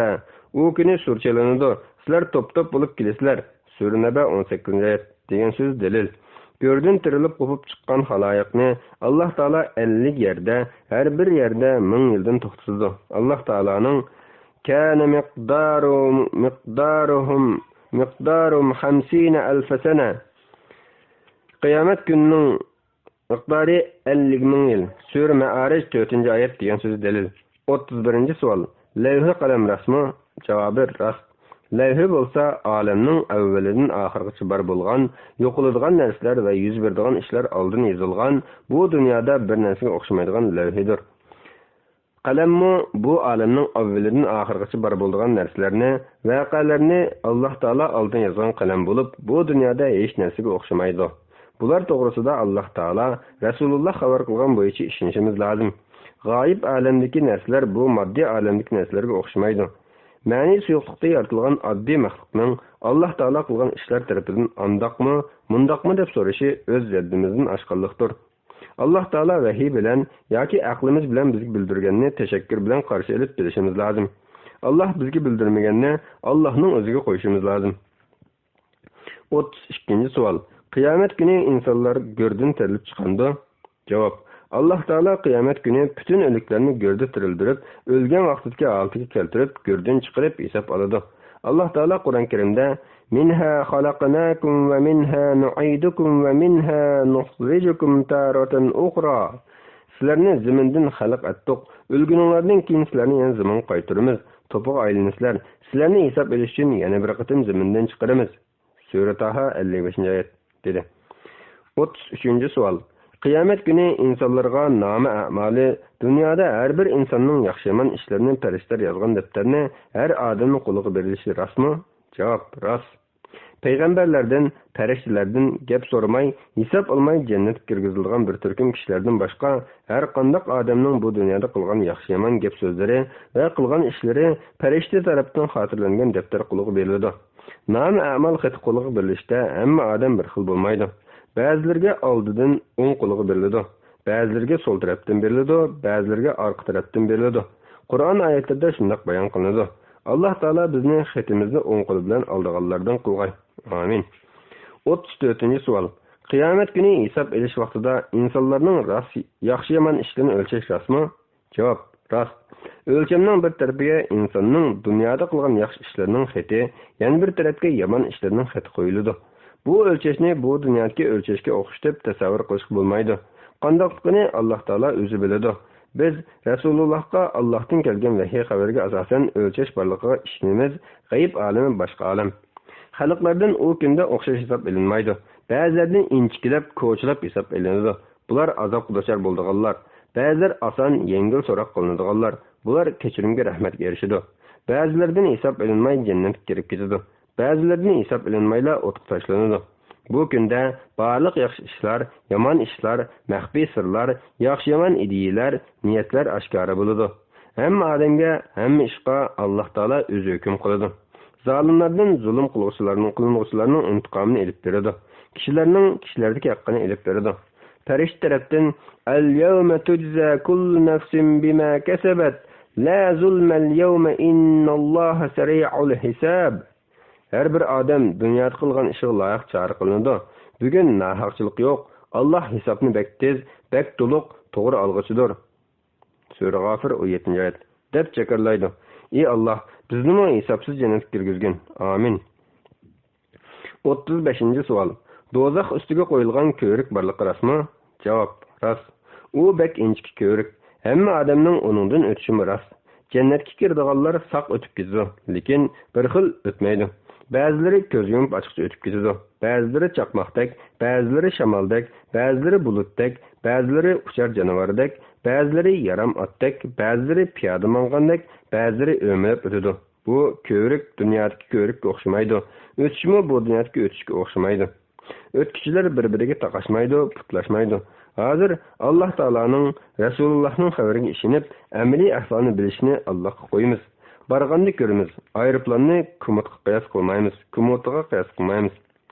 ئۇ كۈنى سۇر چېلىنىدۇ، سىلەر توپ-توپ بولۇپ كېلىسىلەر. سۈرە نەبە، ئون سەككىزىنچى ئايەت، دېگەن سۆز دەلىل. گۆردىن تىرىلىپ قوپۇپ چىققان خالايىقنى ئاللاھ تائالا ئەللىك يەردە، ھەر بىر يەردە مىڭ يىلدىن توختىتىدۇ. ئاللاھ تائالانىڭ، كان مقدار، مقدارهم، مقدارهم خمسين ألف سنة، قىيامەت كۈنىنىڭ مىقدارى ئەللىك مىڭ يىل. سۈرە مەئارىج، تۆتىنچى ئايەت، دېگەن سۆزى دەلىل. ئوتتۇز بىرىنچى سوئال. لەۋھى قەلەم راستمۇ؟ جاۋابى راست. لەۋھى بولسا ئالەمنىڭ ئەۋۋىلىدىن ئاخىرغىچە بار بولغان، يوقىلىدىغان نەرسىلەر ۋە يۈز بېرىدىغان ئىشلار ئالدىن يېزىلغان، بۇ دۇنيادا بىر نەرسىگە ئوخشىمايدىغان لەۋھىدۇر. قەلەممۇ بۇ ئالەمنىڭ ئەۋۋىلىدىن ئاخىرغىچە بار بولىدىغان نەرسىلەرنى، ۋەقەلەرنى ئاللاھ تائالا ئالدىن يازغان قەلەم بولۇپ، بۇ دۇنيادا ھېچ نەرسىگە ئوخشىمايدۇ. بۇلار توغرىسىدا ئاللاھ تائالا، رەسۇلۇللاھ خەۋەر قىلغان بويىچە ئىشىنىشىمىز لازىم. غايىب ئالەمدىكى نەرسىلەر بۇ ماددىي ئالەمدىكى نەرسىلەرگە ئوخشىمايدۇ. مەنىي سۇيۇقلۇقتا يارىتىلغان ئاددىي مەخلۇقنىڭ ئاللاھ تائالا قىلغان ئىشلار تەرىپىدىن ئانداقمۇ، مۇنداقمۇ دەپ سورىشى ئۆز ھەددىمىزدىن ئاشقانلىقتۇر. ئاللاھ تائالا ۋەھىي بىلەن ياكى ئەقلىمىز بىلەن بىزگە بىلدۈرگەننى تەشەككۈر بىلەن قارشى ئېلىپ بىلىشىمىز لازىم. ئاللاھ بىزگە بىلدۈرمىگەننى ئاللاھنىڭ ئۆزىگە قويۇشىمىز لازىم. ئوتتۇز ئىككىنچى سوئال. قىيامەت كۈنى ئىنسانلار گۆردىن تىرىلىپ چىقامدۇ؟ جاۋاب. ئاللاھ تائالا قىيامەت كۈنى پۈتۈن ئۆلۈكلەرنى گۆردە تىرىلدۈرۈپ، ئۆلگەن ۋاقتىدىكى ھالىتىگە كەلتۈرۈپ، گۆردىن چىقىرىپ ھېساب ئالىدۇ. ئاللاھ تائالا قۇرئان كەرىمدە، مِنْهَا خَلَقْنَاكُمْ وَمِنْهَا نُعِيدُكُمْ وَمِنْهَا نُخْرِجُكُمْ تَارَةً أُخْرَى، سىلەرنى زېمىندىن خەلق ئەتتۇق، ئۆلگىنىڭلاردىن كېيىن سىلەرنى يەنە زېمىنغا قايتۇرىمىز، توپىغا ئايلىنىسىلەر، سىلەرنى ھېساب ئېلىش ئۈچۈن يەنە بىر قېتىم زېمىندىن چىقىرىمىز. سۈرە تاھا، ئەللىك بەشىنچى ئايەت، دېدى. ئوتتۇز ئۈچىنچى سوئال. قىيامەت كۈنى ئىنسانلارغا نامە ئەمالى، دۇنيادا ھەر بىر ئىنساننىڭ ياخشى-يامان ئىشلىرىنى پەرىشتىلەر يازغان دەپتەرنى ھەر ئادەمنىڭ قولىغا بېرىلىشى راستمۇ؟ جاۋاب، راست. پەيغەمبەرلەردىن، پەرىشتىلەردىن گەپ سورىماي، ھېساب ئالماي جەننەتكە كىرگۈزۈلىدىغان بىر تۈركۈم كىشىلەردىن باشقا، ھەر قانداق ئادەمنىڭ بۇ دۇنيادا قىلغان ياخشى-يامان گەپ-سۆزلىرى ۋە قىلغان ئىشلىرى پەرىشتە تەرەپتىن خاتىرىلەنگەن دەپتەر قولىغا بېرىلىدۇ. نامە ئەمال خېتى قولىغا بېرىلىشتە ھەممە ئادەم بىر خىل بولمايدۇ. بەزىلىرىگە ئالدىدىن ئوڭ قولىغا بېرىلىدۇ، بەزىلىرىگە سول تەرەپتىن بېرىلىدۇ، بەزىلىرىگە ئارقا تەرەپتىن بېرىلىدۇ. قۇرئان ئايەتلىرىدە شۇنداق بايان قىلىنىدۇ. ئاللاھ تائالا بىزنى خېتىمىزنى ئوڭ قولى بىلەن ئالىدىغانلاردىن قىلغاي. ئامىن. ئوتتۇز تۆتىنچى سوئال. قىيامەت كۈنى ھېساب ئېلىش ۋاقتىدا ئىنسانلارنىڭ راست، ياخشى-يامان ئىشلىرىنى ئۆلچەش راستمۇ؟ جاۋاب، راست. ئۆلچەمنىڭ بىر تەرىپىگە ئىنساننىڭ دۇنيادا قىلغان ياخشى ئىشلىرىنىڭ خېتى، يەنە بىر تەرەپكە يامان ئىشلىرىنىڭ خېتى قويۇلىدۇ. بۇ ئۆلچەشنى بۇ دۇنيادىكى ئۆلچەشكە ئوخشىتىپ تەسەۋۋۇر قىلىشقا بولمايدۇ. قانداقلىقىنى ئاللاھ تائالا ئۆزى بىلىدۇ. بىز رەسۇلۇللاھقا ئاللاھتىن كەلگەن ۋەھىي خەۋىرىگە ئاساسەن ئۆلچەش بارلىقىغا ئىشىنىمىز، غەيىب ئالىمى باشقا ئالەم. خەلقلەردىن ئۇ كۈندە ئوخشاش ھېساب ئېلىنمايدۇ. بەزىلەردىن ئىنچىكىلەپ، كوچىلاپ ھېساب ئېلىنىدۇ. بۇلار ئازابقا دۇچار بولىدىغانلار. بەزىلەر ئاسان، يەڭگىل سوراق قىلىنىدىغانلار. بۇلار كەچۈرۈمگە، رەھمەتكە ئېرىشىدۇ. بەزىلەردىن ھېساب ئېلىنماي جەننەتكە كىرىپ كېتىدۇ. بەزىلەردىن ھېساب ئېلىنمايلا ئوتقا تاشلىنىدۇ. بۇ كۈندە بارلىق ياخشى ئىشلار، يامان ئىشلار، مەخپىي سىرلار، ياخشى-يامان ئىدىيىلەر، نىيەتلەر ئاشكارا بولىدۇ. ھەممە ئادەمگە، ھەممە ئىشقا ئاللاھ تائالا ئۆزى ھۆكۈم قىلىدۇ. زالىملاردىن زۇلۇم قىلغۇچىلارنىڭ، قىلىنغۇچىلارنىڭ ئىنتىقامىنى ئېلىپ بېرىدۇ. كىشىلەرنىڭ كىشىلەردىكى ھەققىنى ئېلىپ بېرىدۇ. پەرىشتە تەرەپتىن، اليوم تجزى كل نفس بما كسبت، لا ظلم اليوم إن الله سريع الحساب. ھەر بىر ئادەم دۇنيادا قىلغان ئىشىغا لايىق چارە قىلىنىدۇ. بۈگۈن ناھەقچىلىق يوق. ئاللاھ ھېسابنى بەك تېز، بەك تولۇق، توغرا ئالغۇچىدۇر. سۈرە غافىر، ئون يەتتىنچى ئايەت، دەپ جاكارلايدۇ. ئى ئاللاھ، بىزنىمۇ ھېسابسىز جەننەتكە كىرگۈزگىن. ئامىن. ئوتتۇز بەشىنچى سوئال. دوزاخ ئۈستىگە قويۇلغان كۆۋرۈك بارلىقى راستمۇ؟ جاۋاب، راست. ئۇ بەك ئىنچىكە كۆۋرۈك. ھەممە ئادەمنىڭ ئۇنىڭدىن ئۆتۈشىمۇ راست. جەننەتكە كىرىدىغانلار ساق ئۆتۈپ كېتىدۇ، لېكىن بىر خىل ئۆتمەيدۇ. بەزىلىرى كۆز يۇمۇپ ئاچقۇچە ئۆتۈپ كېتىدۇ. بەزىلىرى چاقماقتەك، بەزىلىرى شامالدەك، بەزىلىرى بۇلۇتتەك، بەزىلىرى ئۇچار جانىۋاردەك، بەزىلىرى يارام ئاتتەك، بەزىلىرى پىيادە ماڭغاندەك، بەزىلىرى ئۆمىلەپ ئۆتىدۇ. بۇ كۆۋرۈك دۇنيادىكى كۆۋرۈككە ئوخشىمايدۇ. ئۆتۈشمۇ بۇ دۇنيادىكى ئۆتۈشكە ئوخشىمايدۇ. ئۆتكۈچىلەر بىر-بىرىگە تاقاشمايدۇ، پۇتلاشمايدۇ. ھازىر ئاللاھ تائالانىڭ، رەسۇلۇللاھنىڭ خەۋىرىگە ئىشىنىپ، ئەمەلىي ئەھۋالنى بىلىشنى ئاللاھقا قويىمىز. بارغاندا كۆرىمىز، ئايروپىلاننى كومودقا قىياس قىلمايمىز، كومودىغا قىياس قىلمايمىز.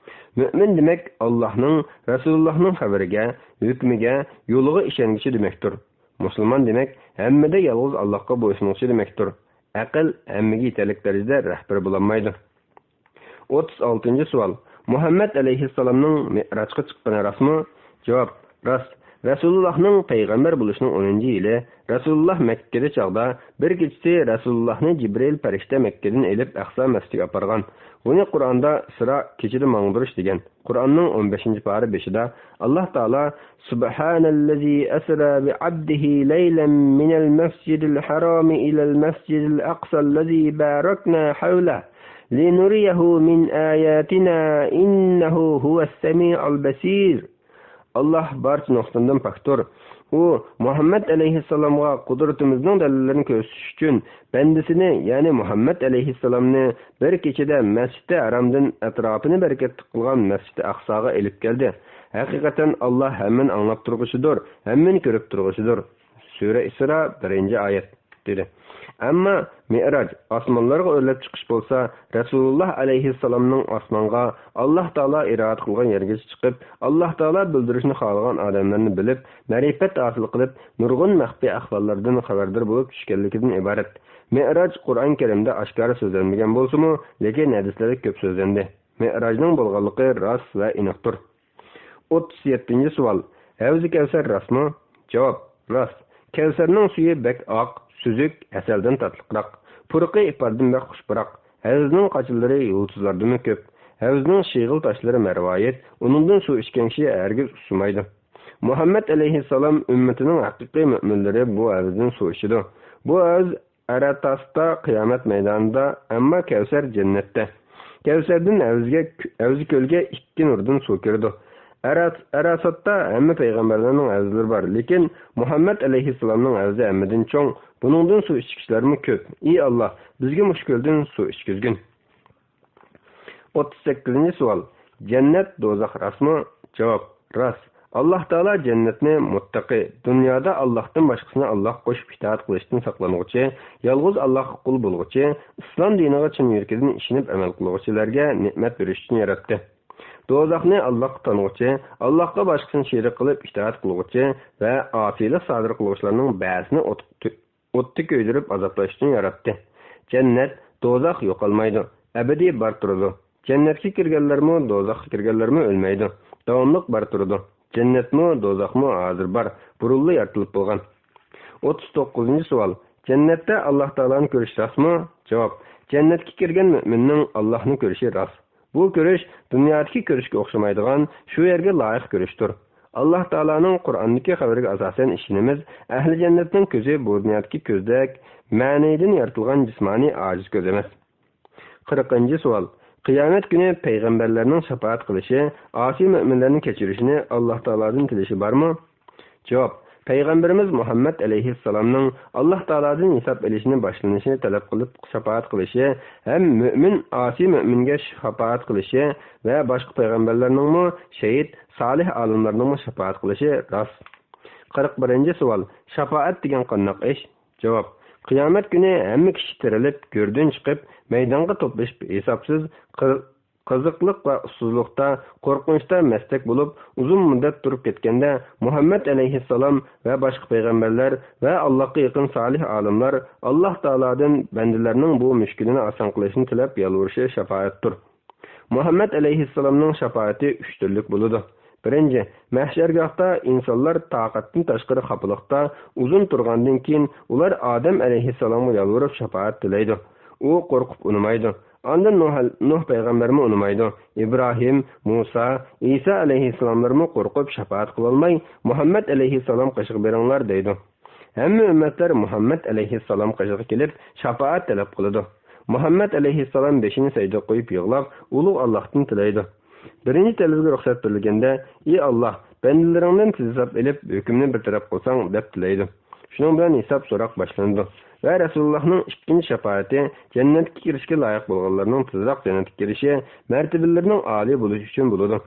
مۆمىن دېمەك، ئاللاھنىڭ، رەسۇلۇللاھنىڭ خەۋىرىگە، ھۆكمىگە، يولىغا ئىشەنگۈچى دېمەكتۇر. مۇسۇلمان دېمەك، ھەممىدە يالغۇز ئاللاھقا بويسۇنغۇچى دېمەكتۇر. ئەقىل ھەممىگە يېتەرلىك دەرىجىدە رەھبەر بولالمايدۇ. ئوتتۇز ئالتىنچى سوئال. مۇھەممەد ئەلەيھىسسالامنىڭ مىئراجقا چىققىنى راستمۇ؟ جاۋاب، راست. رەسۇلۇللاھنىڭ پەيغەمبەر بولۇشىنىڭ ئونىنچى يىلى، رەسۇلۇللاھ مەككىدە چاغدا، بىر كېچىسى رەسۇلۇللاھنى جىبرىئىل پەرىشتە مەككىدىن ئېلىپ ئەقسا مەسچىتىگە ئاپارغان. بۇنى قۇرئاندا ئىسرا، كېچىدە ماڭدۇرۇش، دېگەن. قۇرئاننىڭ ئون بەشىنچى پارە بېشىدا ئاللاھ تائالا، سبحان الذي أسرى بعبده ليلا من المسجد الحرام إلى المسجد الأقصى الذي باركنا حوله لنريه من آياتنا إنه هو السميع البصير. ئاللاھ بارچە نۇقساندىن پاكتۇر. ئۇ مۇھەممەد ئەلەيھىسسالامغا قۇدرىتىمىزنىڭ دەلىللىرىنى كۆرسىتىش ئۈچۈن بەندىسىنى، يەنى مۇھەممەد ئەلەيھىسسالامنى بىر كېچىدە مەسچىدى ھەرامدىن ئەتراپىنى بەرىكەتلىك قىلغان مەسچىدى ئەقساغا ئېلىپ كەلدى. ھەقىقەتەن ئاللاھ ھەممىنى ئاڭلاپ تۇرغۇچىدۇر، ھەممىنى كۆرۈپ تۇرغۇچىدۇر. سۈرە ئىسرا، بىرىنچى ئايەت. دېدى. ئەمما مىئراج، ئاسمانلارغا ئۆرلەپ چىقىش بولسا، رەسۇلۇللاھ ئەلەيھىسسالامنىڭ ئاسمانغا، ئاللاھ تائالا ئىرادە قىلغان يەرگىچە چىقىپ، ئاللاھ تائالا بىلدۈرۈشنى خالىغان ئادەملەرنى بىلىپ، مەرىپەت ھاسىل قىلىپ، نۇرغۇن مەخپىي ئەھۋاللاردىن خەۋەردار بولۇپ چۈشكەنلىكىدىن ئىبارەت. مىئراج قۇرئان كەرىمدە ئاشكارا سۆزلەنمىگەن بولسىمۇ، لېكىن ھەدىسلەردە كۆپ سۆزلەندى. مىئراجنىڭ بولغانلىقى راست ۋە ئېنىقتۇر. ئوتتۇز يەتتىنچى سوئال. ھەۋزى كەۋسەر راستمۇ؟ جاۋاب، راست. كەۋسەرنىڭ سۈيى بەك ئاق، سۈزۈك، ھەسەلدىن تاتلىقراق. پۇرىقى ئىپاردىن بەك خۇش پۇراق. ھەۋزىنىڭ قاچىلىرى يۇلتۇزلاردىنمۇ كۆپ. ھەۋزىنىڭ شېغىل تاشلىرى مەرۋايىت، ئۇنىڭدىن سۇ ئىچكەن كىشى ھەرگىز ئۇسسىمايدۇ. مۇھەممەد ئەلەيھىسسالام ئۈممىتىنىڭ ھەقىقىي مۆمىنلىرى بۇ ھەۋزدىن سۇ ئىچىدۇ. بۇ ھەۋز ئەرەتاستا قىيامەت مەيدانىدا، ئەمما كەۋسەر جەننەتتە. كەۋسەردىن ھەۋزگە، ھەۋزى كۆلگە ئىككى نۇردىن سۇ كىرىدۇ. ئەرەس-، ئەرەساتتا ھەممە پەيغەمبەرلەرنىڭ ھەۋزلىرى بار، لېكىن مۇھەممەد ئەلەيھىسسالامنىڭ ھەۋزى ھەممىدىن چوڭ، بۇنىڭدىن سۇ ئىچكۈچىلەرمۇ كۆپ. ئى ئاللاھ، بىزگە مۇشۇ كۆلدىن سۇ ئىچكۈزگىن. ئوتتۇز سەككىزىنچى سوئال. جەننەت، دوزاخ راستمۇ؟ جاۋاب، راست. ئاللاھ تائالا جەننەتنى مۇتتەقى، دۇنيادا ئاللاھتىن باشقىسىنى ئاللاھقا قوشۇپ ئىتائەت قىلىشتىن ساقلانغۇچى، يالغۇز ئاللاھقا قۇل بولغۇچى، ئىسلام دىنىغا چىن يۈرىكىدىن ئىشىنىپ ئەمەل قىلغۇچىلارغا نېمەت بېرىش ئۈچۈن ياراتتى. دوزاخنى ئاللاھقا تانغۇچى، ئاللاھقا باشقىسىنى شېرىك قىلىپ ئىتائەت قىلغۇچى ۋە ئاسىيلىق سادىر قىلغۇچىلارنىڭ بەزىسىنى ئوتقا ئوتتا كۆيدۈرۈپ ئازابلاش ئۈچۈن ياراتتى. جەننەت، دوزاخ يوقالمايدۇ، ئەبەدىي بار تۇرىدۇ. جەننەتكە كىرگەنلەرمۇ، دوزاخقا كىرگەنلەرمۇ ئۆلمەيدۇ، داۋاملىق بار تۇرىدۇ. جەننەتمۇ، دوزاخمۇ ھازىر بار، بۇرۇنلا يارىتىلىپ بولغان. ئوتتۇز توققۇزىنچى سوئال. جەننەتتە ئاللاھ تائالانى كۆرۈش راستمۇ؟ جاۋاب، جەننەتكە كىرگەن مۆمىننىڭ ئاللاھنى كۆرۈشى راست. بۇ كۆرۈش دۇنيادىكى كۆرۈشكە ئوخشىمايدىغان، شۇ يەرگە لايىق كۆرۈشتۇر. ئاللاھ تائالانىڭ قۇرئاندىكى خەۋىرىگە ئاساسەن ئىشىنىمىز، ئەھلى جەننەتنىڭ كۆزى بۇ دۇنيادىكى كۆزدەك مەنىدىن يارىتىلغان جىسمانىي ئاجىز كۆز ئەمەس. قىرىقىنچى سوئال. قىيامەت كۈنى پەيغەمبەرلەرنىڭ شاپائەت قىلىشى، ئاسىي مۆمىنلەرنى كەچۈرۈشىنى ئاللاھ تائالادىن تىلىشى بارمۇ؟ جاۋاب، پەيغەمبىرىمىز مۇھەممەد ئەلەيھىسسالامنىڭ ئاللاھ تائالادىن ھېساب ئېلىشنى باشلىنىشىنى تەلەپ قىلىپ شاپائەت قىلىشى ھەم مۆمىن ئاسىي مۆمىنگە شاپائەت قىلىشى ۋە باشقا پەيغەمبەرلەرنىڭمۇ، شېھىت، سالىھ ئالىملارنىڭمۇ شاپائەت قىلىشى راست. قىرىق بىرىنچى سوئال، شاپائەت دېگەن قانداق ئىش؟ جاۋاب، قىيامەت كۈنى ھەممە كىشى تىرىلىپ، گۆردىن چىقىپ، مەيدانغا توپلىشىپ، ھېسابسىز قىر-، قىزىقلىق ۋە ئۇسسۇزلۇقتا، قورقۇنچتا مەستەك بولۇپ، ئۇزۇن مۇددەت تۇرۇپ كەتكەندە، مۇھەممەد ئەلەيھىسسالام ۋە باشقا پەيغەمبەرلەر ۋە ئاللاھقا يېقىن سالىھ ئالىملار ئاللاھ تائالادىن بەندىلەرنىڭ بۇ مۈشكۈلىنى ئاسان قىلىشنى تىلەپ يالۋۇرۇشى شاپائەتتۇر. مۇھەممەد ئەلەيھىسسالامنىڭ شاپائىتى ئۈچ تۈرلۈك بولىدۇ. بىرىنچى، مەھشەرگاھتا ئىنسانلار تاقەتتىن تاشقىرى خاپىلىقتا، ئۇزۇن تۇرغاندىن كېيىن ئۇلار ئادەم ئەلەيھىسسالامغا يالۋۇرۇپ شاپائەت تىلەيدۇ. ئۇ قورقۇپ ئۇنىمايدۇ. ئاندىن نۇھ، نۇھ پەيغەمبەرمۇ ئۇنىمايدۇ. ئىبراھىم، مۇسا، ئىسا ئەلەيھىسسالاملارمۇ قورقۇپ شاپائەت قىلالماي، مۇھەممەد ئەلەيھىسسالام قېشىغا بېرىڭلار دەيدۇ. ھەممە ئۈممەتلەر مۇھەممەد ئەلەيھىسسالام قېشىغا كېلىپ شاپائەت تەلەپ قىلىدۇ. مۇھەممەد ئەلەيھىسسالام بېشىنى سەجدىگە قويۇپ يىغلاپ، ئۇلۇغ ئاللاھتىن تىلەيدۇ. بىرىنچى تەلۋىگە رۇخسەت بېرىلگەندە، ئى ئاللاھ، بەندىلىرىڭدىن تېز ھېساب ئېلىپ، ھۆكۈمنى بىر تەرەپ قىلساڭ، دەپ تىلەيدۇ. شۇنىڭ بىلەن ھېساب سوراق باشلىنىدۇ ۋە رەسۇلۇللاھنىڭ ئىككىنچى شاپائىتى جەننەتكە كىرىشكە لايىق بولغانلارنىڭ تېزراق جەننەتكە كىرىشى، مەرتىبىلىرىنىڭ ئالىي بولۇشى ئۈچۈن بولىدۇ.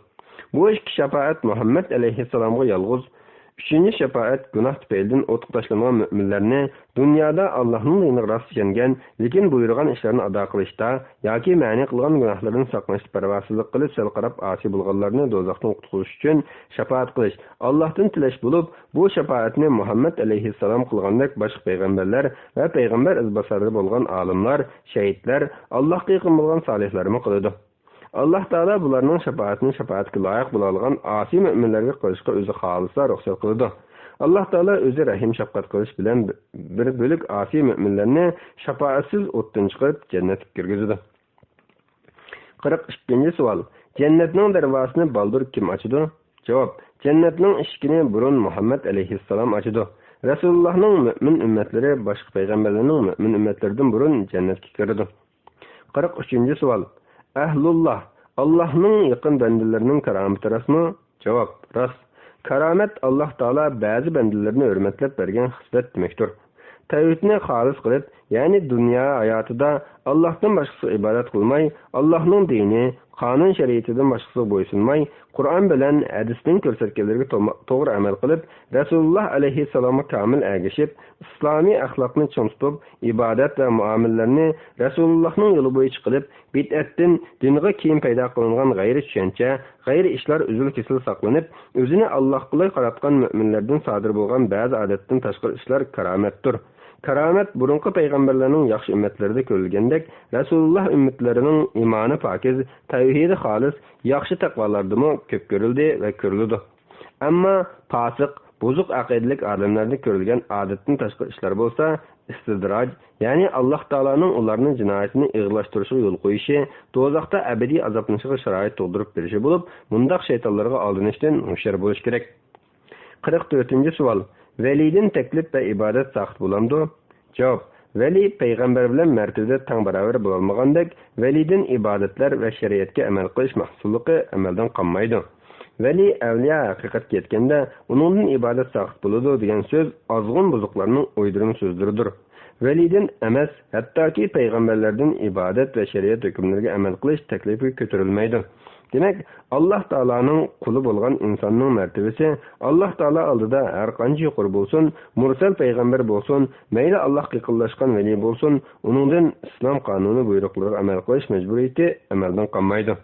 بۇ ئىككى شاپائەت مۇھەممەد ئەلەيھىسسالامغا يالغۇز، ئۈچىنچى شاپائەت گۇناھ تۈپەيلىدىن ئوتقا تاشلانغان مۆمىنلەرنى، دۇنيادا ئاللاھنىڭ دىنىغا راست ئىشەنگەن، لېكىن بۇيرۇغان ئىشلارنى ئادا قىلىشتا ياكى مەنئى قىلغان گۇناھلىرىدىن ساقلىنىشتا پەرۋاسىزلىق قىلىپ سەل قاراپ ئاسىي بولغانلارنى دوزاختىن قۇتقۇزۇش ئۈچۈن شاپائەت قىلىش، ئاللاھتىن تىلەش بولۇپ، بۇ شاپائەتنى مۇھەممەد ئەلەيھىسسالام قىلغاندەك باشقا پەيغەمبەرلەر ۋە پەيغەمبەر ئىزباسارلىرى بولغان ئالىملار، شەھىدلەر، ئاللاھقا يېقىن بولغان سالىھلارمۇ قىلىدۇ. ئاللاھ تائالا بۇلارنىڭ شاپائەتىنى شاپائەتكە لايىق بولالىغان ئاسىي مۆمىنلەرگە قىلىشقا ئۆزى خالىسا رۇخسەت قىلىدۇ. ئاللاھ تائالا ئۆزى رەھىم شەپقەت قىلىش بىلەن بىر بۆلەك ئاسىي مۆمىنلەرنى شاپائەتسىز ئوتتىن چىقىرىپ جەننەتكە كىرگۈزىدۇ. قىرىق ئىككىنچى سوئال. جەننەتنىڭ دەرۋازىسىنى بالدۇر كىم ئاچىدۇ؟ جاۋاب. جەننەتنىڭ ئىشىكىنى بۇرۇن مۇھەممەد ئەلەيھىسسالام ئاچىدۇ. رەسۇلۇللاھنىڭ مۆمىن ئۈممەتلىرى باشقا پەيغەمبەرلەرنىڭ مۆمىن ئۈممەتلىرىدىن بۇرۇن جەننەتكە كىرىدۇ. قىرىق ئۈچىنچى سوئال. ئەھلۇللاھ، ئاللاھنىڭ يېقىن بەندىلىرىنىڭ كارامىتى راستمۇ؟ جاۋاب، راست. كارامەت ئاللاھ تائالا بەزى بەندىلىرىنى ھۆرمەتلەپ بەرگەن خىسلەت دېمەكتۇر. تەۋھىدنى خالىس قىلىپ، يەنى دۇنيا ھاياتىدا ئاللاھتىن باشقىسىغا ئىبادەت قىلماي، ئاللاھنىڭ دىنى، قانۇن شەرىئىتىدىن باشقىسىغا بويسۇنماي، قۇرئان بىلەن ھەدىسنىڭ كۆرسەتكەنلىرىگە توما-، توغرا ئەمەل قىلىپ، رەسۇلۇللاھ ئەلەيھىسسالامغا كامىل ئەگىشىپ، ئىسلامىي ئەخلاقنى چىڭ تۇتۇپ، ئىبادەت ۋە مۇئامىلىلەرنى رەسۇلۇللاھنىڭ يولى بويىچە قىلىپ، بىدئەتتىن، دىنغا كېيىن پەيدا قىلىنغان غەيرىي چۈشەنچە، غەيرىي ئىشلار ئۈزۈل-كېسىل ساقلىنىپ، ئۆزىنى ئاللاھقىلا قاراتقان مۆمىنلەردىن سادىر بولغان بەزى ئادەتتىن تاشقىرى ئىشلار كارامەتتۇر. كارامەت بۇرۇنقى پەيغەمبەرلەرنىڭ ياخشى ئۈممەتلىرىدە كۆرۈلگەندەك، رەسۇلۇللاھ ئۈممەتلىرىنىڭ ئىمانى پاكىز، تەۋھىدى خالىس، ياخشى تەقۋالاردىمۇ كۆپ كۆرۈلدى ۋە كۆرۈلىدۇ. ئەمما پاسىق، بۇزۇق ئەقىدىلىك ئادەملەردە كۆرۈلگەن ئادەتتىن تاشقىرى ئىشلار بولسا، ئىستىدراج، يەنى ئاللاھ تائالانىڭ ئۇلارنى جىنايىتىنى ئېغىرلاشتۇرۇشىغا يول قويۇشى، دوزاختا ئەبەدىي ئازابلىنىشىغا شارائىت تۇغدۇرۇپ بېرىشى بولۇپ، مۇنداق شەيتانلارغا ئالدىنىشتىن ھوشيار بولۇش كېرەك. قىرىق تۆتىنچى سوئال. ۋەلىدىن تەكلىپ ۋە ئىبادەت ساقىت بولامدۇ؟ جاۋاب. ۋەلى پەيغەمبەر بىلەن مەرتىۋىدە تەڭ باراۋەر بولالمىغاندەك، ۋەلىدىن ئىبادەتلەر ۋە شەرىئەتكە ئەمەل قىلىش مەھسۇللۇقى ئەمەلدىن قالمايدۇ. ۋەلى ئەۋلىيا ھەقىقەتكە يەتكەندە، ئۇنىڭدىن ئىبادەت ساقىت بولىدۇ دېگەن سۆز ئازغۇن بۇزۇقلارنىڭ ئويدۇرما سۆزلىرىدۇر. ۋەلىدىن ئەمەس، ھەتتاكى پەيغەمبەرلەردىن ئىبادەت ۋە شەرىئەت ھۆكۈملىرىگە ئەمەل قىلىش تەكلىپىگە كۆتۈرۈلمەيدۇ. دېمەك، ئاللاھ تائالانىڭ قۇلى بولغان ئىنساننىڭ مەرتىۋىسى ئاللاھ تائالا ئالدىدا ھەر قانچە يۇقىرى بولسۇن، مۇرسەل پەيغەمبەر بولسۇن، مەيلى ئاللاھقا يېقىنلاشقان ۋەلىي بولسۇن، ئۇنىڭدىن ئىسلام قانۇنى بۇيرۇقلىرىغا ئەمەل قىلىش مەجبۇرىيىتى ئەمەلدىن قالمايدۇ.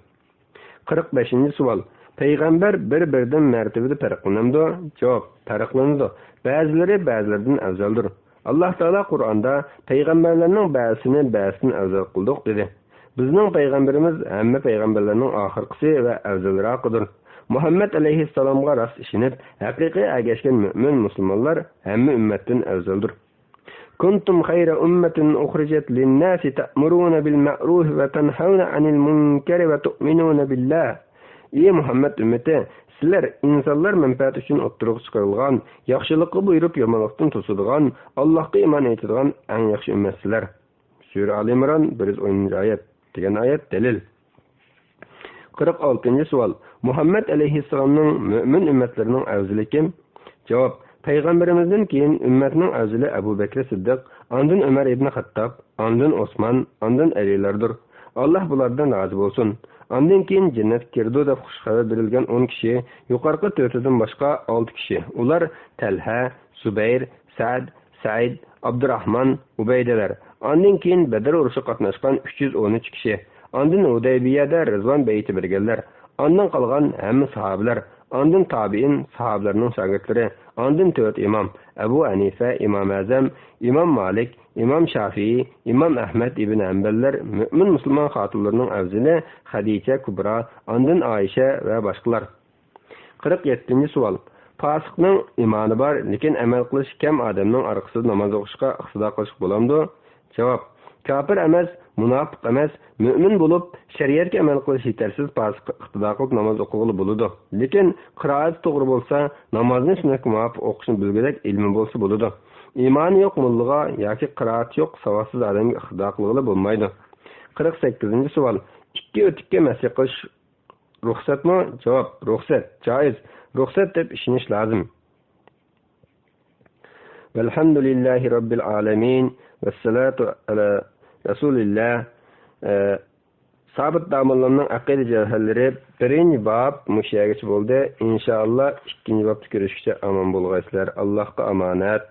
قىرىق بەشىنچى سوئال. پەيغەمبەر بىر-بىرىدىن مەرتىۋىدە پەرقلىنەمدۇ؟ جاۋاب، پەرقلىنىدۇ. بەزىلىرى بەزىلىرىدىن ئەۋزەلدۇر. ئاللاھ تائالا قۇرئاندا، پەيغەمبەرلەرنىڭ بەزىسىنى بەزىسىدىن ئەۋزەل قىلدۇق، دېدى. بىزنىڭ پەيغەمبىرىمىز ھەممە پەيغەمبەرلەرنىڭ ئاخىرقىسى ۋە ئەۋزەلراقىدۇر. مۇھەممەد ئەلەيھىسسالامغا راست ئىشىنىپ، ھەقىقىي ئەگەشكەن مۆمىن مۇسۇلمانلار ھەممە ئۈممەتتىن ئەۋزەلدۇر. كنتم خير أمة أخرجت للناس تأمرون بالمعروف وتنهون عن المنكر وتؤمنون بالله. ئى مۇھەممەد ئۈممىتى، سىلەر ئىنسانلار مەنپەئەتى ئۈچۈن ئوتتۇرىغا چىقىرىلغان، ياخشىلىققا بۇيرۇپ، يامانلىقتىن توسىدىغان، ئاللاھقا ئىمان ئېيتىدىغان ئەڭ ياخشى ئۈممەتسىلەر. سۈرە ئالى ئىمران، بىر يۈز ئونىنچى ئايەت دېگەن ئايەت دەلىل. قىرىق ئالتىنچى سوئال. مۇھەممەد ئەلەيھىسسالامنىڭ مۆمىن ئۈممەتلىرىنىڭ ئەۋزىلى كىم؟ جاۋاب. پەيغەمبىرىمىزدىن كېيىن ئۈممەتنىڭ ئەۋزىلى ئەبۇ بەكرى سىددىق، ئاندىن ئۆمەر ئىبنى خەتتاب، ئاندىن ئوسمان، ئاندىن ئەلىلەردۇر. ئاللاھ بۇلاردىن رازى بولسۇن. ئاندىن كېيىن جەننەتكە كىرىدۇ دەپ خۇش خەۋەر بېرىلگەن ئون كىشى، يۇقىرىقى تۆتىدىن باشقا ئالتە كىشى. ئۇلار تەلھە، زۇبەير، سەئد، سەئىد، ئابدۇراھمان، ئۇبەيدىلەر. ئاندىن كېيىن بەدر ئۇرۇشىغا قاتناشقان ئۈچ يۈز ئون ئۈچ كىشى. ئاندىن ھۇدەيبىيەدە رىزۋان بەيئىتى بەرگەنلەر. ئاندىن قالغان ھەممە ساھابىلەر. ئاندىن تابىئىن، ساھابىلەرنىڭ شاگىرتلىرى. ئاندىن تۆت ئىمام، ئەبۇ ھەنىفە، ئىمام ئەزەم، ئىمام مالىك، ئىمام شافىئىي، ئىمام ئەھمەد ئىبن ھەمبەللەر، مۆمىن مۇسۇلمان خاتۇنلىرىنىڭ ئەۋزىلى خەدىچە كۇبرا، ئاندىن ئائىشە ۋە باشقىلار. قىرىق يەتتىنچى سوئال. پاسىقنىڭ ئىمانى بار، لېكىن ئەمەل قىلىشى كەم ئادەمنىڭ ئارقىسىدا ناماز ئوقۇشقا ئىقتىدا قىلىشقا بولامدۇ؟ جاۋاب. كاپىر ئەمەس، مۇناپىق ئەمەس، مۆمىن بولۇپ، شەرىئەتكە ئەمەل قىلىش يېتەرسىز پاسىققا ئىقتىدا قىلىپ ناماز ئوقۇغىلى بولىدۇ. لېكىن قىرائىتى توغرا بولسا، نامازنى سۈننەتكە مۇۋاپىق ئوقۇشنى بىلگۈدەك ئىلمى بولسا بولىدۇ. ئىمانى يوق موللىغا ياكى قىرائىتى يوق ساۋاتسىز ئادەمگە ئىقتىدا قىلغىلى بولمايدۇ. قىرىق سەككىزىنچى سوئال. ئىككى ئۆتۈككە مەسح قىلىش رۇخسەتمۇ؟ جاۋاب، رۇخسەت، جائىز. رۇخسەت دەپ ئىشىنىش لازىم. ۋەلھەمدۇلىللاھى رەببىل ئالەمىن. ۋەسسالاتۇ ئەلا رەسۇلىللا. ئە، سابىت داموللامنىڭ ئەقىدە جەۋھەرلىرى بىرىنچى باب مۇشۇ يەرگىچە بولدى. ئىنشائاللا، ئىككىنچى بابتا كۆرۈشكىچە ئامان بولغايسىلەر. ئاللاھقا ئامانەت.